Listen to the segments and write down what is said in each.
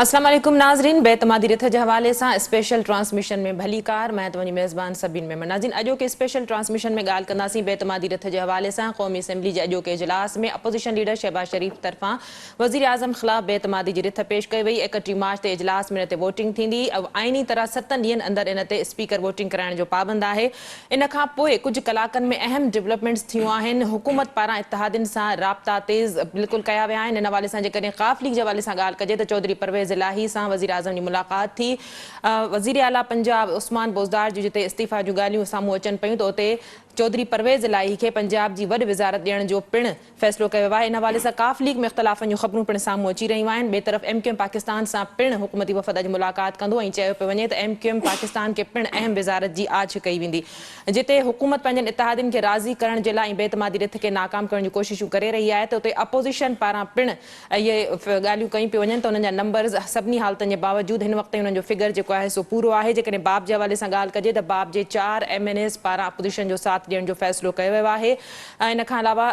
اسلام عليڪم ناظرين بي اعتمادي رٿ جي حوالي سان اسپيشل ٽرانسميشن ۾ ڀليڪار مان توهان جي ميزبان سبين ميمڻ ناظرين اڄوڪي اسپيشل ٽرانسميشن ۾ ڳالهه ڪنداسين بي اعتمادي رٿ جي حوالي سان قومي اسيمبلي جي اڄوڪي اجلاس ۾ اپوزيشن ليڊر شهباز شريف طرفان وزيراعظم خلاف بي اعتمادي جي رٿ پيش ڪئي وئي، 31 مارچ تي اجلاس ۾ ان تي ووٽنگ ٿيندي، آئيني طرح ستن ڏينهن اندر ان تي اسپيڪر ووٽنگ ڪرائڻ جو پابند آهي، ان کان پوء ڪجهه ڪلاڪن ۾ اهم ڊولپمينٽس ٿيون آهن، حڪومت پاران اتحادين سان رابطا تيز بلڪل ڪيا ويا آهن، ان حوالي سان جيڪڏهن قاف ليگ جي حوالي سان ڳالهه ڪجي ته چوڌري پرويز الاهي سان وزيراعظم جي ملاقات ٿي، وزيراعليٰ پنجاب عثمان بوزدار جون جتي استعيفيٰ جون ڳالهيون سامهون اچن پيون ته اتي چوڌري پرويز الاهي کي پنجاب جي وڏ وزارت ڏيڻ جو پڻ فيصلو ڪيو ويو آهي، ان حوالي سان قاف ليگ ۾ اختلافن جون خبرون پڻ سامهون اچي رهيون آهن، ٻئي طرف ايم ڪيو ايم پاڪستان سان پڻ حڪومتي وفد اڄ ملاقات ڪندو ۽ چيو پيو وڃي ته ايم ڪيو ايم پاڪستان کي پڻ اهم وزارت جي آڇ ڪئي ويندي، جتي حڪومت پنهنجن اتحادين کي راضي ڪرڻ جي لاء ۽ بي اعتمادي رٿ کي ناڪام ڪرڻ جون ڪوششون ڪري رهي آهي ته اتي اپوزيشن پاران پڻ اهي ڳالهيون ڪيون پيون وڃن ته انهن جا نمبرز سڀني حالتن جي باوجود هن وقت تائين انهن جو فگر جيڪو آهي سو پورو آهي، جيڪڏهن باب جي حوالي سان ڳالهه ڪجي ته باب جي چار ايم اين ايز پاران اپوزيشن جو ساٿ ڏيڻ جو فيصلو ڪيو ويو آهي. ۽ ان کان علاوه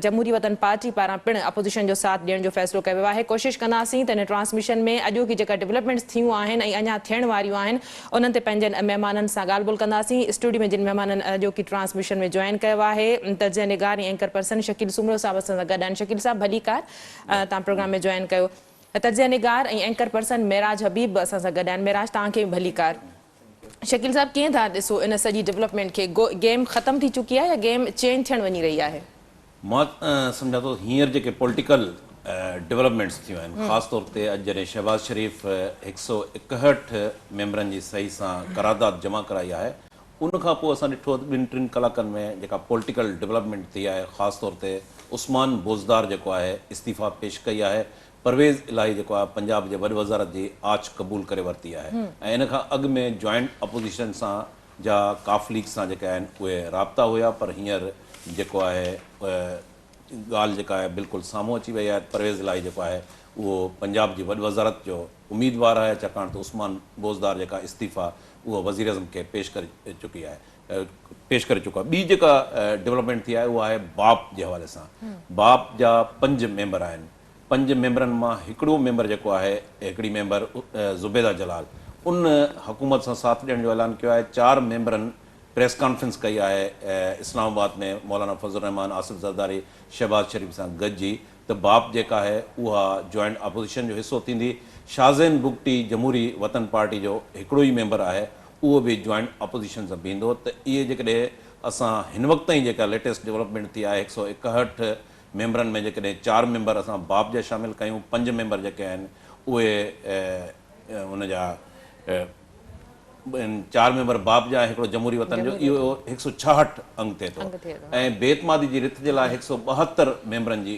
جمهوري وطن پارٽي پاران پڻ اپوزيشن جو ساٿ ڏيڻ جو فيصلو ڪيو ويو آهي ڪوشش ڪنداسين ته ان ٽرانسميشن ۾ اڄوڪي جيڪا ڊولپمينٽس ٿيون آهن ۽ اڃا ٿيڻ واريون آهن انهن تي پنهنجن مهمانن سان ڳالهه ٻولهه ڪنداسين اسٽوڊيو ۾ جن مهمانن اڄوڪي ٽرانسميشن ۾ جوائن ڪيو آهي تجزيه نگار ۽ اينڪر پرسن شڪيل سومرو صاحب اسان سان گڏ آهن شڪيل صاحب ڀليڪار توهان پروگرام ۾ جوائن ڪيو تجزيه نگار ۽ اينڪر پرسن معراج حبيب به اسان سان گڏ آهن معراج توهان کي به ڀليڪار. شڪيل صاحب ڪيئن ٿا ڏسو ان سڄي ڊولپمينٽ کي گيم ختم ٿي چڪي آهي يا گيم چينج ٿيڻ وڃي رهي آهي؟ مان سمجهان ٿو هينئر جيڪي پوليٽيڪل ڊولپمينٽس ٿيون آهن خاص طور تي اڄ جڏهن شهباز شريف هڪ سئو ايڪهٺ ميمبرن جي صحيح سان قرارداد جمع ڪرائي آهي ان کان پوء اسان ڏٺو ته ٻن ٽن ڪلاڪن ۾ جيڪا پوليٽيڪل ڊولپمينٽ ٿي آهي خاص طور تي عثمان بوزدار جيڪو آهي استعيفا پيش ڪئي آهي پرويز الاهي جيڪو آهي پنجاب جي وڏ وزارت جي آڇ قبول ڪري ورتي آهي ۽ ان کان اڳ ۾ جوائنٽ اپوزيشن سان جا قاف ليگ سان جيڪي آهن اهي رابطا هيا پر هينئر جيڪو آهي ڳالهه جيڪا آهي بلڪل سامهون اچي وئي آهي ته پرويز الاهي جيڪو آهي اهو پنجاب جي وڏ وزارت جو اميدوار آهي ڇاڪاڻ ته عثمان بوزدار جيڪا استعيفا اهو وزيراعظم کي پيش ڪري چڪي آهي پيش ڪري چڪو آهي ٻي جيڪا ڊولپمينٽ ٿي آهي اها آهي باپ جي حوالي سان باپ جا پنج ميمبر آهن پنج ميمبرن مان هڪڙو ميمبر جيڪو آهي هڪڙي ميمبر زبيده جلال ان حڪومت سان ساٿ ڏيڻ جو اعلان ڪيو آهي چار ميمبرن پريس ڪانفرنس ڪئي آهي اسلام آباد ۾ مولانا فضل الرحمان آصف زرداري شهباز شريف سان گڏجي ته باپ جيڪا آهي اها جوائنٽ اپوزيشن جو حصو ٿيندي شاهزين بگٽي جمهوري وطن پارٽي جو هڪڙو ئي ميمبر آهي اهو به جوائنٽ اپوزيشن سان بيهندو ته اهي جيڪڏهن اسان هن وقت تائين جيڪا ليٽيسٽ ڊولپمينٽ ٿي آهي هڪ سئو ايڪهٺ ميمبرن ۾ جيڪڏهن چار ميمبر اسان باب جا شامل ڪيون، پنج ميمبر جيڪي آهن اهي ان جا چار ميمبر باب جا ۽ هڪڙو جمهوري وطن جو اهو هڪ سؤ ڇاهٺ انگ ٿئي ٿو ۽ بي اعتمادي جي رٿ جي لاء هڪ سؤ 72 ميمبرن جي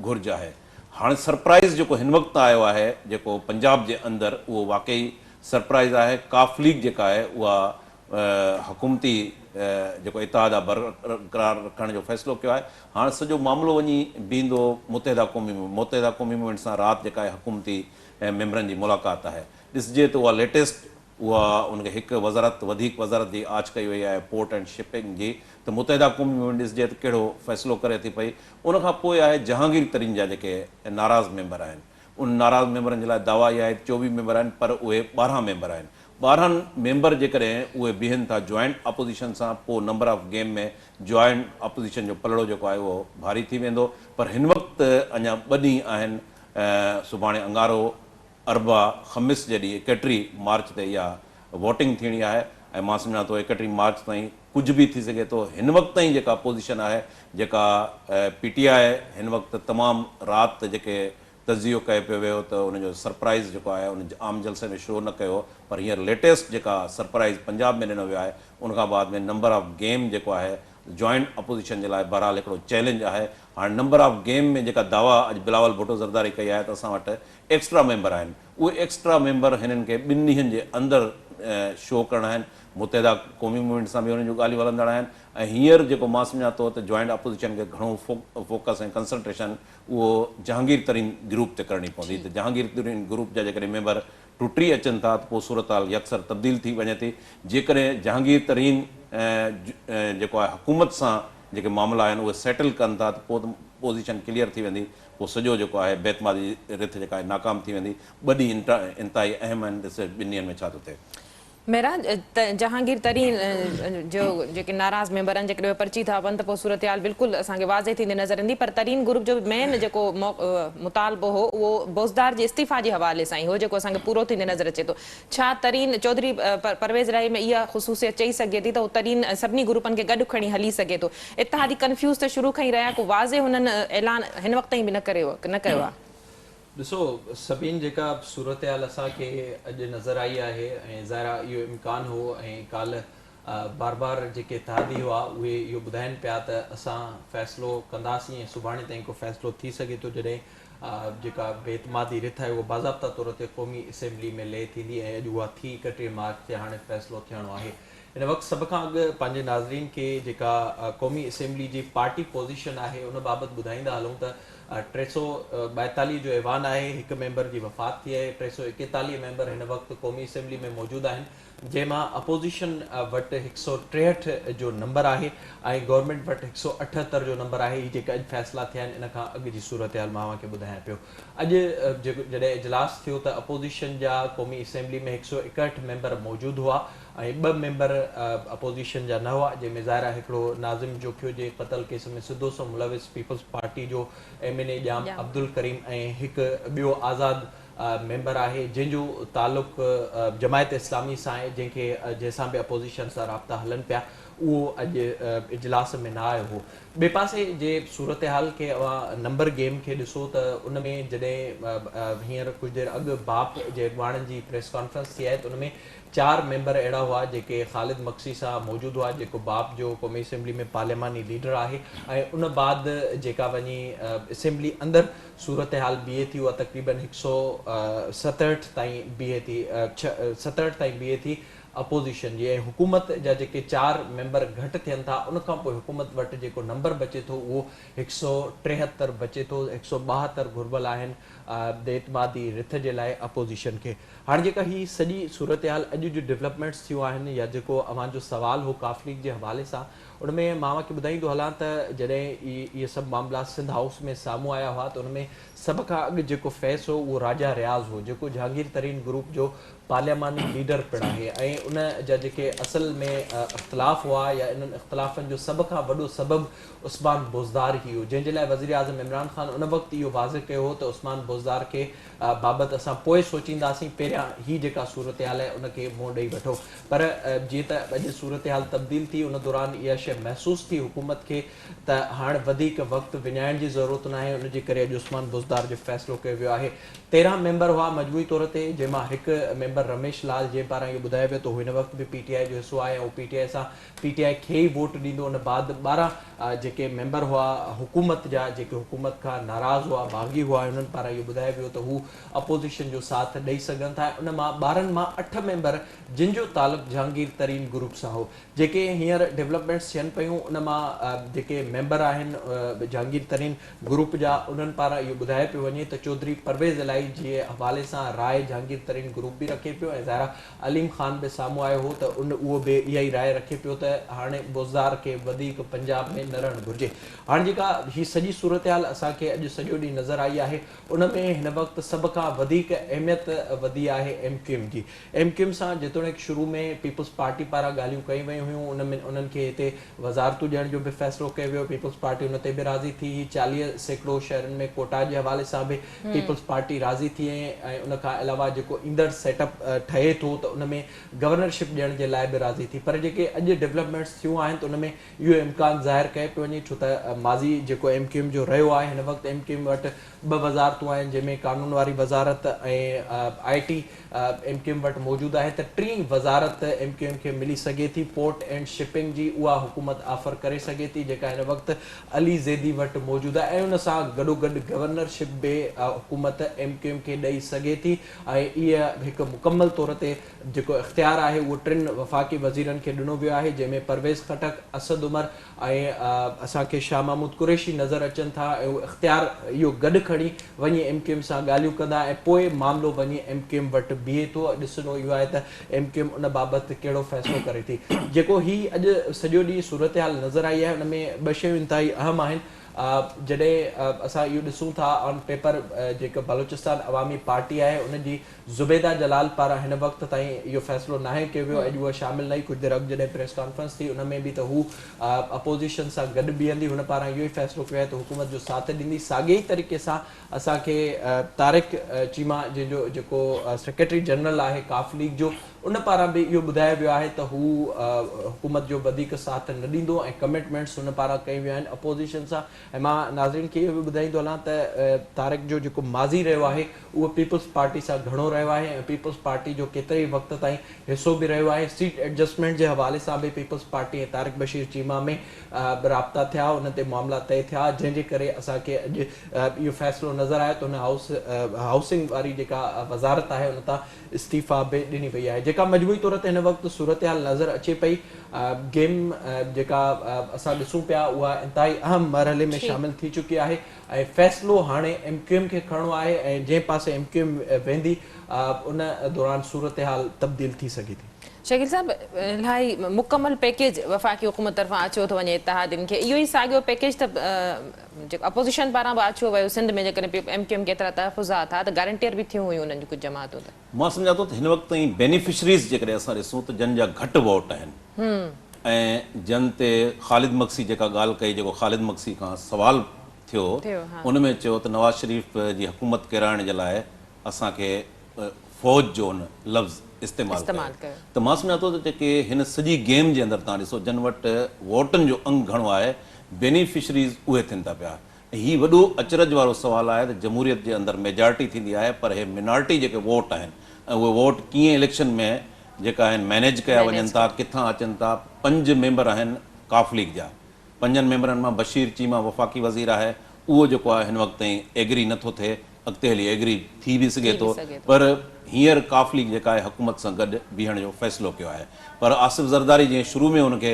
گهرج آهي. هاڻي سرپرائز جيڪو هن وقت آيو آهي جيڪو پنجاب جي اندر اهو واقعي سرپرائز آهي قاف ليگ جيڪا آهي اها حڪومتي جيڪو اتحاد آهي برقرار رکڻ جو فيصلو ڪيو آهي هاڻ سڄو معاملو وڃي بيهندو متحده قومي موومينٽ متحده قومي موومينٽ سان رات جيڪا آهي حڪومتي ميمبرن جي ملاقات آهي ڏسجي ته اها ليٽيسٽ اها ان کي هڪ وزارت وڌيڪ وزارت جي آڇ ڪئي وئي آهي پورٽ اينڊ شپنگ جي ته متحده قومي موومينٽ ڏسجي ته ڪهڙو فيصلو ڪري ٿي پئي ان کان پوء آهي جهانگير ترين جا جيڪي ناراض ميمبر آهن ان ناراض ميمبرن جي لاء دعويٰ اها آهي ته 24 ميمبر آهن پر اهي 12 ميمبر آهن 12 ميمبر جيڪڏهن اهي بيهن ٿا جوائنٽ اپوزيشن سان پوء number of game ۾ joint opposition جو پلڙو جيڪو آهي اهو ڀاري ٿي ويندو پر هن وقت اڃا ٻه ڏينهن آهن سڀاڻي اڱارو اربع خميس جي ڏينهن 31 مارچ تي اها ووٽنگ ٿيڻي آهي ۽ مان سمجهان ٿو 31 مارچ تائين ڪجهه به ٿي سگهي ٿو هن وقت تائين جيڪا پوزيشن آهي جيڪا پي ٽي آء هن وقت تمام رات جيڪي تجزيو ڪيو پيو ويو ته ان جو سرپرائز جيڪو آهي ان عام جلسي ۾ شو نه ڪيو پر هينئر ليٽيسٽ جيڪا سرپرائز پنجاب ۾ ڏنو ويو آهي ان کان بعد ۾ نمبر آف گيم جيڪو آهي جوائنٽ اپوزيشن جي لاء بهرحال هڪڙو چئلينج آهي هاڻي نمبر آف گيم ۾ جيڪا دعويٰ اڄ بلاول ڀٽو زرداري ڪئي آهي ته اسان وٽ ايڪسٽرا ميمبر آهن اهي ايڪسٽرا ميمبر هنن کي ٻن ڏينهن جي اندر شو ڪرڻا آهن متحده قومي موومينٽ سان به انهن جون ڳالهيون هلندڙ آهن ۽ هينئر جيڪو مان سمجهان ٿو ته جوائنٽ اپوزيشن کي گهڻو فوڪس ۽ ڪنسنٽريشن اهو جهانگير ترين گروپ تي ڪرڻي پوندي ته جهانگير ترين گروپ جا جيڪڏهن ميمبر ٽٽي اچن ٿا ته پوء صورتحال يڪسر تبديل ٿي وڃي ٿي. جيڪڏهن جهانگير ترين جيڪو آهي حڪومت سان جيڪي معاملا آهن اهي سيٽل ڪن ٿا ته پوء ته پوزيشن ڪليئر ٿي ويندي پوء سڄو جيڪو آهي بي اعتمادي جي رٿ جيڪا آهي ناڪام ٿي ويندي. ٻه ڏينهن انتهائي اهم آهن ڏسجي ٻن ڏينهن ۾ ڇا ٿو ٿئي. مهراج جهانگير ترين جو جيڪي ناراض ميمبر آهن جيڪڏهن اهي پرچي ٿا پون ته پوء صورتحال بلڪل اسان کي واضح ٿيندي نظر ايندي پر ترين گروپ جو مين جيڪو مطالبو هو اهو بوزدار جي استعيفا جي حوالي سان ئي هو جيڪو اسان کي پورو ٿيندي نظر اچي ٿو ڇا ترين چوڌري پرويز الاهي ۾ اها خصوصيت چئي سگهجي ٿي ته هو ترين سڀني گروپن کي گڏ کڻي هلي سگهي ٿو اتحادي ڪنفيوز ته شروع کان ئي رهيا ڪو واضح هنن اعلان هن وقت تائين به نه ڪيو آهي. ڏسو سبين جيڪا صورتحال اسان کي اڄ نظر آئي آهي ۽ ظاهر آهي اهو امڪان هو ۽ ڪالهه بار بار جيڪي اتحادي هئا اهي اهو ٻڌائين پيا ته اسان فيصلو ڪنداسين ۽ سڀاڻي تائين ڪو فيصلو ٿي سگهي ٿو جڏهن جيڪا بي اعتمادي رٿ آهي اها باضابطا طور تي قومي اسيمبلي ۾ لي ٿيندي ۽ اڄ اها ٿي 31 مارچ تي هاڻي فيصلو ٿيڻو آهي هن وقت سڀ کان اڳ پنهنجي ناظرين کي جيڪا قومي اسيمبلي جي پارٽي پوزيشن آهي ان بابت ٻڌائيندا هلون ته 342 جو ايوان آهي هڪ ميمبر جي وفات ٿي آهي 341 ميمبر هن وقت قومي اسيمبلي ۾ موجود آهن جنهن مان اپوزيشن وٽ 163 جو نمبر آهي ۽ گورنمينٽ وٽ 178 جو نمبر آهي هي جيڪا اڄ فيصلا ٿيا آهن ان کان اڳ جي صورتحال مان اوهان کي ٻڌايان پيو اڄ جڏهن اجلاس ٿيو ته اپوزيشن جا قومي اسيمبلي ۾ 161 ميمبر موجود هئا ۽ ٻه ميمبر اپوزيشن جا نه هئا جنهن ۾ ظاهر آهي هڪڙو ناظم جوکيو جي قتل ڪيس ۾ سڌو سنئون ملوث پيپلز پارٽي جو ايم اين اي ڄام عبدالڪريم ۽ هڪ ٻيو آزاد ميمبر آهي جنهن جو تعلق جماعت اسلامي سان آهي جنهن کي جنهن سان به اپوزيشن سان رابطا هلن پيا اهو اڄ اجلاس ۾ نه آيو هو. ٻئي پاسي جي صورتحال کي اوهان نمبر گيم کي ڏسو ته ان ۾ جڏهن هينئر ڪجهه دير اڳ باپ جي اڳواڻن جي پريس ڪانفرنس ٿي آهي ته ان ۾ چار ميمبر اهڙا هئا جيڪي خالد مگسي سان موجود هئا جيڪو باپ جو قومي اسيمبلي ۾ پارلياماني ليڊر آهي ۽ ان بعد جيڪا وڃي اسيمبلي اندر صورتحال بيهي ٿي اها تقريبن هڪ سئو ستهٺ تائين بيهي ٿي 67 تائين بيهي ٿي اپوزيشن جي ۽ حڪومت جا جيڪي چار ميمبر گهٽ ٿين ٿا ان کان پوء حڪومت وٽ جيڪو نمبر بچي ٿو اهو 173 بچي ٿو، 172 گهربل آهن بي اعتمادي رٿ جي لاء اپوزيشن کي. هاڻ جيڪا هي سڄي صورتحال اڄ جون ڊولپمينٽس ٿيون آهن يا جيڪو اوهان جو سوال هو قاف ليگ جي حوالي سان ان ۾ مان اوهان کي ٻڌائيندو هلان ته جڏهن اهي سڀ معاملا سنڌ هائوس ۾ سامهون آيا هئا ته ان ۾ سڀ کان اڳ جيڪو فيس هو اهو راجا رياض هو جيڪو جهانگير ترين گروپ جو پارلياماني ليڊر پڻ آهي ۽ ان جا جيڪي اصل ۾ اختلاف هئا يا انهن اختلافن جو سڀ کان وڏو سبب عثمان بوزدار ئي هو جنهن جي لاء وزيراعظم عمران خان ان وقت اهو واضح ڪيو هو ته عثمان بوزدار کي بابت اسان پوء سوچينداسين پهريان هي جيڪا صورتحال آهي ان کي منهن ڏئي وٺو پر جيئن ته اڄ صورتحال تبديل ٿي ان دوران اها شيء محسوس ٿي حڪومت کي ته هاڻ وڌيڪ وقت وڃائڻ جي ضرورت ناهي ان جي ڪري اڄ عثمان بوزدار جو فيصلو ڪيو ويو آهي. 13 ميمبر هئا مجموعي طور تي جنهن مان هڪ ميمبر رميش لال جنهن پاران اهو ٻڌايو ويو ته هو هن وقت به پي ٽي آء جو حصو آهي ۽ هو پي ٽي آء سان پي ٽي آء کي ئي ووٽ ڏيندو ان بعد 12 جيڪي ميمبر هئا حڪومت جا جيڪي حڪومت کان ناراض هئا باغي هئا انهن پاران اهو ٻڌايو ويو ته هو اپوزيشن جو ساٿ ڏئي سگهن ٿا ۽ ان مان 12 مان اٺ ميمبر جن جو تعلق جهانگير ترين گروپ سان هو جيڪي هينئر ڊولپمينٽس ٿين پيون ان مان جيڪي ميمبر آهن جهانگير ترين گروپ جا انهن پاران اهو ٻڌايو پيو وڃي ته چوڌري پرويز الاهي جي حوالي سان راء جهانگير ترين گروپ به رکي پيو ۽ ظاهر آهي عليم خان به سامهون آيو هو ته ان اهو به اها ئي راء رکي پيو ته هاڻي بوزدار کي وڌيڪ پنجاب ۾ نه رهڻ گهرجي. هاڻي جيڪا هي سڄي صورتحال اسان کي اڄ سڄو ڏينهن نظر آئي آهي ان ۾ هن وقت سڀ کان وڌيڪ اهميت وڌي آهي ايم ڪيو ايم جي. ايم ڪيو ايم سان جيتوڻيڪ شروع ۾ پيپلز پارٽي پاران ڳالهيون ڪيون ويون هيون ان ۾ انهن کي هتي وزارتون ڏيڻ جو به فيصلو ڪيو ويو پيپلز پارٽي ان تي به راضي ٿي هئي 40% شهرن ۾ ڪوٽا جي حوالي سان به پيپلز پارٽي راضي ٿي ۽ ان کان علاوه جيڪو ايندڙ سيٽ اپ ٺهي ٿو ته ان ۾ گورنرشپ ڏيڻ جي لاء به راضي ٿي پر جيڪي اڄ ڊولپمينٽس ٿيون آهن ته ان ۾ اهو امڪان ظاهر ڪيو پيو وڃي ڇو ته ماضي جيڪو ايم ڪيو ايم جو رهيو آهي هن وقت ايم ڪيو ايم وٽ ٻه وزارتون آهن جنهن ۾ قانون واري وزارت ۽ آء ٽي ايم ڪيو ايم وٽ موجود آهي ته ٽين وزارت ايم ڪيو ايم کي ملي سگهي ٿي پورٽ اينڊ شپنگ جي اها حڪومت آفر ڪري سگهي ٿي جيڪا هن وقت علي زيدي وٽ موجود آهي ۽ ان سان گڏوگڏ گورنرشپ به حڪومت ايم ڪيو ايم کي ڏئي سگهي ٿي ۽ اها هڪ مڪمل طور تي جيڪو اختيار آهي اهو ٽن وفاقي وزيرن کي ڏنو ويو آهي جنهن ۾ پرويز خٽڪ، اسد عمر ۽ اسان کي شاهه محمود قريشي نظر اچن ٿا ۽ اهو اختيار اهو گڏ کڻي وڃي ايم ڪيو ايم سان ڳالهيون ڪندا ۽ پوء معاملو وڃي ايم ڪيو ايم وٽ بيهي ٿو ڏسڻو اهو آهي ته ايم ڪيو ايم ان بابت ڪهڙو فيصلو ڪري ٿي. جيڪو هي اڄ سڄو ڏينهن صورتحال نظر آئي آهي ان ۾ ٻه شيون انتهائي اهم آهن. جڏهن اسان اهو ڏسون ٿا آن پيپر جيڪا بلوچستان عوامي پارٽي آهي ان جي زبيده جلال پاران هن وقت تائين اهو فيصلو ناهي ڪيو ويو اڄ اها شامل نه هئي ڪجهه دير اڳ جڏهن پريس ڪانفرنس ٿي ان ۾ به ته هو اپوزيشن سان گڏ بيهندي هن پاران اهو ئي فيصلو ڪيو آهي ته حڪومت جو ساٿ ڏيندي ساڳئي ئي طريقي سان اسان کي طارق چيما جنهن جو جيڪو سيڪريٽري جنرل آهي قاف ليگ جو ان پاران به اهو ٻڌايو ويو آهي ته هو حڪومت جو وڌيڪ ساٿ نه ڏيندو ۽ ڪمٽمينٽس هن پاران ڪيون ويون آهن اپوزيشن سان ۽ مان ناظرين کي اهو به ٻڌائيندو هلان ته طارق جو جيڪو ماضي رهيو آهي اهو پيپلز پارٽي سان گهڻو رهيو آهي ۽ پيپلز پارٽي جو ڪيتري ئي وقت تائين حصو به رهيو آهي سيٽ ايڊجسٽمينٽ جي حوالي سان به پيپلز پارٽي ۽ طارق بشير چيما ۾ به رابطا ٿيا انهن تي معاملا طئي ٿيا جنهن جي ڪري اسان کي اڄ اهو فيصلو نظر آيو ته هن هائوس هائوسنگ واري جيڪا وزارت آهي ان تان استعيفيٰ به ڏني وئي آهي جيڪا مجموعي طور تي هن وقت صورتحال نظر اچي پئي گيم جيڪا اسان ڏسون پيا اها انتهائي اهم مرحلي ۾ شامل ٿي چڪي آهي ۽ فيصلو هاڻي ايم ڪيو ايم کي کڻڻو آهي ۽ جنهن پاسي ايم ڪيو ايم ويندي ان دوران صورتحال تبديل ٿي سگهي ٿي. شڪيل صاحب الاهي مڪمل پيڪيج وفاقي حڪومت طرفان آڇيو ٿو وڃي اتحادين کي اهو ئي ساڳيو پيڪيج ته جيڪو اپوزيشن پاران به آڇيو ويو سنڌ ۾ جيڪڏهن ايم ڪيو ايم کي ايترا تحفظات ها ته گارنٽيئر به ٿيون هيون انهن جون ڪجهه جماعتون ته. مان سمجهان ٿو ته هن وقت تائين بينيفشريز جيڪڏهن اسان ڏسون ته جن جا گهٽ ووٽ آهن ۽ جن تي خالد مگسي جيڪا ڳالهه ڪئي جيڪو خالد مگسي کان سوال ٿيو ان ۾ چيو ته نواز شريف جي حڪومت ڪيرائڻ جي لاء اسان کي فوج جو هن لفظ استعمال ڪيو ته مان سمجهان ٿو ته جيڪي هن سڄي گيم جي اندر توهان ڏسو جن وٽ ووٽن جو انگ گهڻو آهي بينيفشريز اهي ٿين ٿا پيا ۽ هي وڏو اچرج وارو سوال آهي ته جمهوريت جي اندر ميجارٽي ٿيندي آهي پر هي منارٽي جيڪي ووٽ آهن ۽ اهي ووٽ ڪيئن اليڪشن ۾ جيڪا آهن مينيج ڪيا وڃن ٿا ڪٿان اچن ٿا پنج ميمبر آهن قاف ليگ جا پنجن ميمبرن مان بشير چيما وفاقي وزير آهي اهو جيڪو آهي هن وقت تائين ايگري نه ٿو ٿئي اڳتي هلي ايگري ٿي به سگهي ٿو پر هينئر قاف ليگ جيڪا آهي حڪومت سان گڏ بيهڻ جو فيصلو ڪيو آهي پر آصف زرداري جيئن شروع ۾ ان کي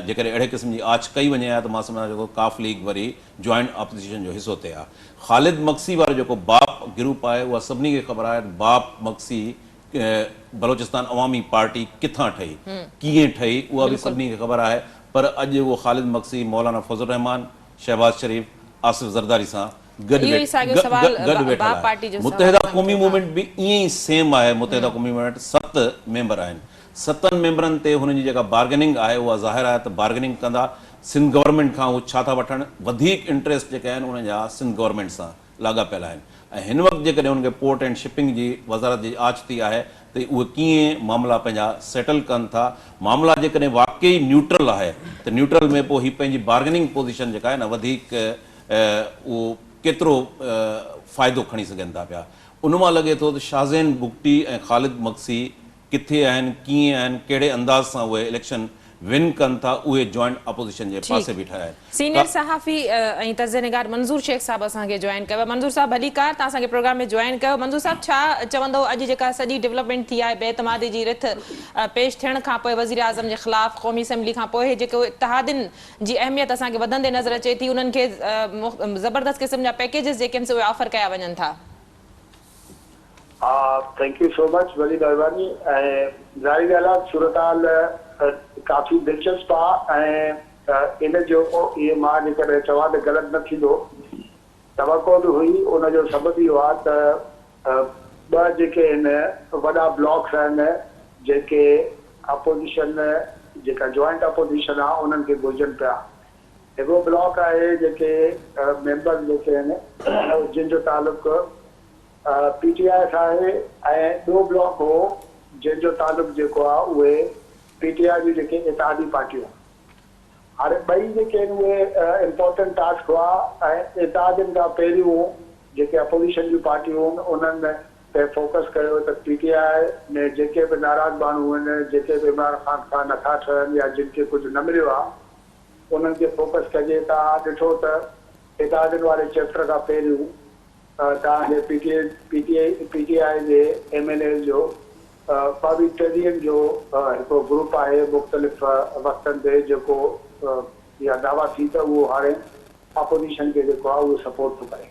جيڪڏهن اهڙي قسم جي آڇ ڪئي وڃي ها ته مان سمجهان ٿو قاف ليگ وري جوائنٽ اپوزيشن جو حصو ٿئي ها. خالد مگسي وارو جيڪو باپ گروپ آهي اها سڀني کي خبر آهي ته باپ مگسي بلوچستان عوامي پارٽي ڪٿان ٺهي ڪيئن ٺهي اها به سڀني کي خبر آهي پر اڄ اهو خالد مگسي مولانا فضل الرحمان، شهباز شريف، آصف زرداري سان گڏ اهو ئي ساڳيو سوال گڏ ويٺل باپ آهي. پارٽي جو سوال متحده توهان قومي کي ها. موومينٽ به ائين ئي سيم آهي متحده قومي موومينٽ وٽ ست ميمبر آهن ستن ميمبرن تي هنن جي جيڪا بارگيننگ آهي اها ظاهر آهي ته بارگيننگ ڪندا سنڌ گورنمينٽ کان هو ڇا ٿا وٺن وڌيڪ انٽريسٽ جيڪي آهن انهن جا سنڌ گورنمينٽ سان لاڳاپيل آهن ۽ هن وقت جيڪڏهن انهن کي پورٽ اينڊ شپنگ جي وزارت جي آڇ ٿي آهي ته اهي ڪيئن معاملا پنهنجا سيٽل ڪن ٿا معاملا جيڪڏهن واقعي نيوٽرل آهي ته نيوٽرل ۾ پوء هي پنهنجي بارگيننگ پوزيشن جيڪا آهي نه وڌيڪ اهو ڪيترو فائدو کڻي سگهن ٿا پيا ان مان لڳي ٿو ته شاهزين بگٽي ۽ خالد مگسي ڪٿي آهن، ڪيئن آهن، ڪهڙي انداز سان اهي اليڪشن ون ڪن ٿا، اهي جوائنٽ اپوزيشن جي پاسي بيٺا آهن. سينيئر صحافي ۽ تجزيه نگار منظور شيخ صاحب اسان کي جوائن ڪيو آهي. منظور صاحب ڀليڪار توهان اسان کي پروگرام ۾ جوائن ڪيو. منظور صاحب ڇا چوندؤ اڄ جيڪا سڄي ڊولپمينٽ ٿي آهي بي اعتمادي جي رٿ پيش ٿيڻ کان پوء وزيراعظم جي خلاف قومي اسيمبلي کان پوء جيڪو اتحادين جي اهميت اسان کي وڌندي نظر اچي ٿي انهن کي زبردست قسم جا پيڪيجز جيڪي آهن سي اهي آفر ڪيا وڃن ٿا. ها thank you سو مچ وڏي مهرباني ۽ ظاهري ڳالهه آ صورتحال ڪافي دلچسپ آ ۽ ان جو اهي مان جيڪڏهن چوان ته غلط نه ٿيندو توقع به هئي ان جو سبب اهو آ ته ٻه جيڪي هن وڏا بلاڪس آهن جيڪي اپوزيشن جيڪا جوائنٽ اپوزيشن آ انهن کي گهرجن پيا هڪڙو بلاڪ آهي جيڪي ميمبرز جيڪي آهن جن جو تعلق پي ٽي آء سان آهي ۽ ٻيو بلاڪ هو جنهن جو تعلق جيڪو آهي اهي پي ٽي آء جون جيڪي اتحادي پارٽيون هاڻي ٻئي جيڪي آهن اهي امپورٽنٽ ٽاسڪ هئا ۽ اتحادين کان پهريون جيڪي اپوزيشن جون پارٽيون آهن انهن تي فوڪس ڪيو ته پي ٽي آء ۾ جيڪي به ناراض ماڻهو آهن جيڪي به عمران خان کان نٿا ٺهن يا جن کي ڪجهه نه مليو آهي انهن کي فوڪس ڪجي توهان ڏٺو ته اتحادين واري چيپٽر کان پهريون توهان کي پي ٽي پي ٽي پي ٽي آء جي ايم اين ايز جو ٻاويهه ٽيويهن جو هڪڙو گروپ آهي مختلف وقتن تي جيڪو اها دعويٰ ٿي ته اهو هاڻي اپوزيشن کي جيڪو آهي اهو سپورٽ ٿو ڪري.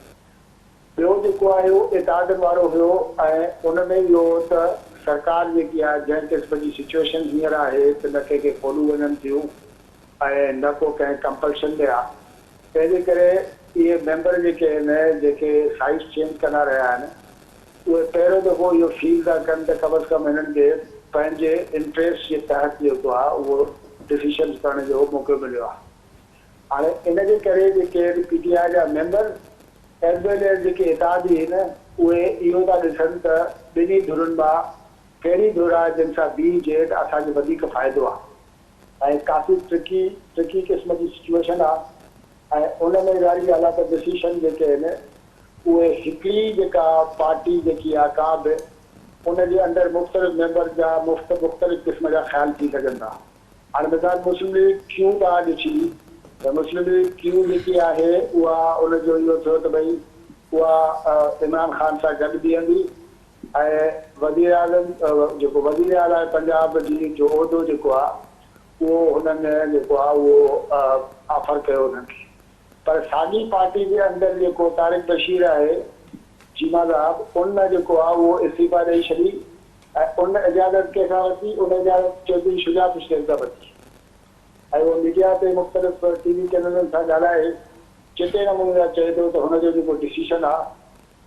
ٻيو جيڪو آهي اهو اتحادن وارو هيو ۽ ان ۾ اهو هو ته سرڪار جيڪي آهي جنهن قسم جي سچوئيشن هينئر آهي ته نه ڪنهن کي فوڏون وڃن ٿيون ۽ نه ڪو ڪنهن ڪمپلشن ۾ آهي. تنهن جي ڪري اهي ميمبر جيڪي آهن جيڪي سائيڊ چينج ڪندا رهيا آهن اهي پهريون دفعو اهو فيل ٿا ڪن ته ڪم از ڪم هنن کي پنهنجي انٽريسٽ جي تحت جيڪو آهي اهو ڊسيشنز ڪرڻ جو موقعو مليو آهي. هاڻي ان جي ڪري جيڪي آهن پي ٽي آء جا ميمبر ايز ويل ايز جيڪي اتحادي آهن اهي اهو ٿا ڏسن ته ٻنهي ڌرين مان ڪهڙي ڌر آهي جن سان بيهجي ته اسان کي وڌيڪ فائدو آهي. ۽ ڪافي ٽرڪي ٽرڪي قسم جي سچوئيشن آ ۽ ان ۾ ظاهري ڳالهه آ ته ڊسيشن جيڪي آهن اهي هڪڙي جيڪا پارٽي جيڪي آ ڪا به ان جي اندر مختلف ميمبرز جا مختلف قسم جا خيال ٿي سگهن ٿا. هاڻي مثال مسلم ليگ ڪيو توهان ڏٺي ته مسلم ليگ ڪيو جيڪي آهي اها ان جو اهو ٿيو ته ڀئي اها عمران خان سان گڏ بيهندي ۽ وزيراعظم جيڪو وزير اعليٰ پنجاب جي جو عهدو جيڪو آ اهو هنن جيڪو آ اهو آفر ڪيو انهن کي پر ساڳي پارٽي جي اندر جيڪو طارق بشير آهي چيما صاحب ان جيڪو آ اهو استعيفا ڏئي ڇڏي ۽ ان اجازت ڪنهن کان ورتي ان اجازت چوڌري شجاعت حسين کان ورتي ۽ اهو ميڊيا تي مختلف ٽي وي چينلن سان ڳالهائي چٽي نموني سان چئي ٿو ته هن جو جيڪو ڊسيشن آ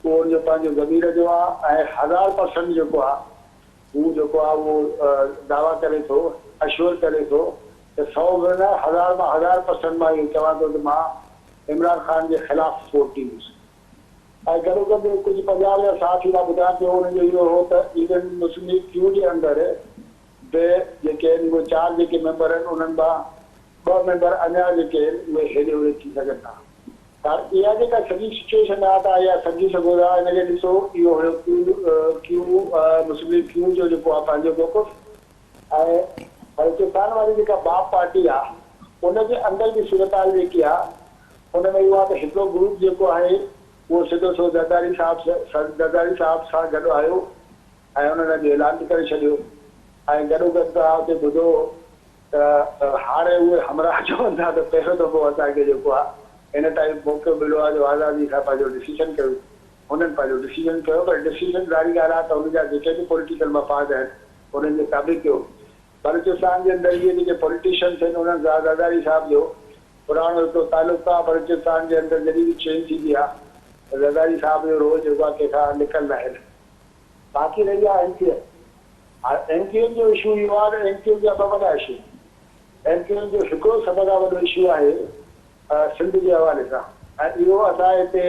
اهو ان جو پنهنجو ضمير جو آ ۽ 1000% جيڪو آ هو جيڪو آ اهو دعويٰ ڪري ٿو اشور ڪري ٿو ته سئو به نه هزار مان 1000% مان اهو چوان ٿو ته مان عمران خان جي خلاف ووٽ ڏيندس ۽ گڏوگڏ ڪجهه پنجاب جا صحافي مان ٻڌان پيو انهن جو اهو هو ته ايون مسلم ليگ ڪيو جي اندر به جيڪي آهن اهي چار جيڪي ميمبر آهن انهن مان ٻه ميمبر اڃا جيڪي آهن اهي هيڏي هوڏي ٿي سگهن ٿا. پر اها جيڪا سڄي سچوئيشن آهي توهان اها سمجهي سگهو ٿا ان کي ڏسو اهو هيو ڪيو ڪيو مسلم ليگ ڪيو جو جيڪو آهي پنهنجو موقف ۽ بلوچستان واري جيڪا باپ پارٽي آهي ان جي اندر جي صورتحال جيڪي آهي ان ۾ اهو آهي ته هڪڙو گروپ جيڪو آهي اهو سڌو سو زرداري صاحب زرداري صاحب سان گڏ آيو ۽ انهن اڄ اعلان به ڪري ڇڏيو ۽ گڏوگڏ توهان اتي ٻڌو ته هاڻي اهي همراهه چون ٿا ته پهريون دفعو اسان کي جيڪو آهي ان ٽائيپ موقعو مليو آهي جو آزادي سان پنهنجو ڊسيشن ڪيون. هنن پنهنجو ڊسيشن ڪيو پر ڊسيشن ظاهري ڳالهه آهي ته ان جا جيڪي به پوليٽيڪل مفاد آهن انهن جي تابع ڪيو. بلوچستان جي اندر اهي جيڪي پوليٽيشنس آهن انهن سان زرداري صاحب جو پراڻو هڪڙو تعلق آهي. بلوچستان جي اندر جڏهن به چينج ٿيندي آهي ته زرداري صاحب جو رول جيڪو آهي ڪنهن کان لڪل ناهي. باقي رهي آهي ايم ڪيو ايم. هاڻي ايم ڪيو ايم جو اشو اهو آهي ته ايم ڪيو ايم جا ٻه وڏا اشو آهن. ايم ڪيو ايم جو هڪڙو سڀ کان وڏو اشو آهي سنڌ جي حوالي سان ۽ اهو اسان هتي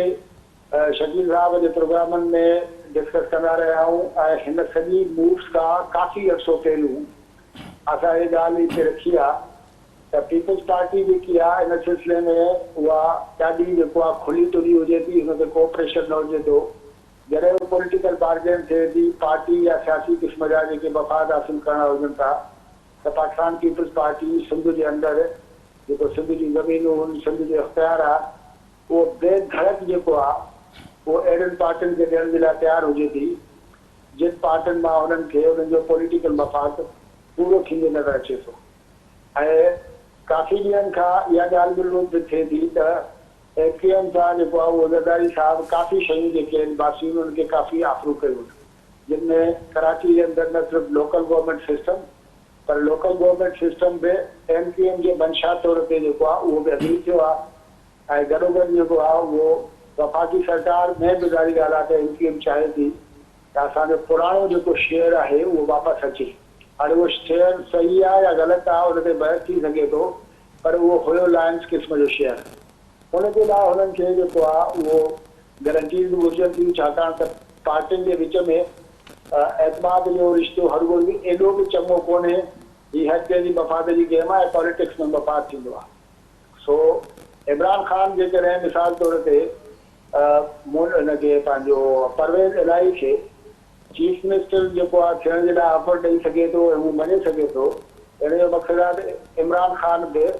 شڪيل صاحب جي پروگرامن ۾ ڊسڪس ڪندا رهيا آهيون ۽ هن سڄي مووز کان ڪافي عرصو پهريون اسان هي ڳالهه هتي رکي آهي ته پيپلز پارٽي جيڪي آهي ان سلسلي ۾ اها ڏاڍي جيڪو آهي کلي ٽلي هجي ٿي هن تي ڪو پريشر نه هجي ٿو. جڏهن به پوليٽيڪل بارگين ٿئي ٿي، پارٽي يا سياسي قسم جا جيڪي مفاد حاصل ڪرڻا هجن ٿا ته پاڪستان پيپلز پارٽي سنڌ جي اندر جيڪو سنڌ جون زمينون هن، سنڌ جو اختيار آ، اهو بي ڌڙڪ جيڪو آ اهو اهڙين پارٽين کي ڏيڻ جي لاء تيار هجي ٿي جن پارٽين مان انهن کي انهن جو پوليٽيڪل مفاد پورو ٿيندي نظر اچي ٿو ۽ ڪافي ڏينهن کان اها ڳالهه به ٿئي ٿي ته ايم ڪيو ايم سان جيڪو آهي اهو زرداري صاحب ڪافي شيون جيڪي آهن باسيون انهن کي ڪافي آفرون ڪيون آهن جن ۾ ڪراچي جي اندر نه صرف لوڪل گورنمينٽ سسٽم پر لوڪل گورنمينٽ سسٽم به ايم ڪيو ايم جي منشا طور تي جيڪو آهي اهو به اگري ٿيو آهي ۽ گڏوگڏ جيڪو آهي اهو وفاقي سرڪار ۾ به ظاهري ڳالهه آهي ته ايم ڪيو ايم چاهي ٿي ته اسان جو پراڻو جيڪو شيئر آهي اهو واپس اچي هاڻي اهو شيئر صحيح آهي يا غلط آهي ان تي بحث ٿي سگهي ٿو پر اهو هيو لائنز قسم جو شيئر. ان جي لاء هنن کي جيڪو آهي اهو گرنٽيز به گهرجن ٿيون ڇاڪاڻ ته پارٽين جي وچ ۾ اعتماد جو رشتو هرگز به ايڏو به چڱو ڪونهي. هي هر ڪنهن جي مفاد جي گيم آهي ۽ پاليٽڪس ۾ مفاد ٿيندو آهي. سو عمران خان جيڪڏهن مثال طور تي مون هن کي پنهنجو پرويز الاهي کي چيف منسٽر جيڪو آهي ٿيڻ جي لاء آفر ڏئي سگهي ٿو ۽ هو مڃي سگهي ٿو. ان جو مقصد آهي ته عمران خان به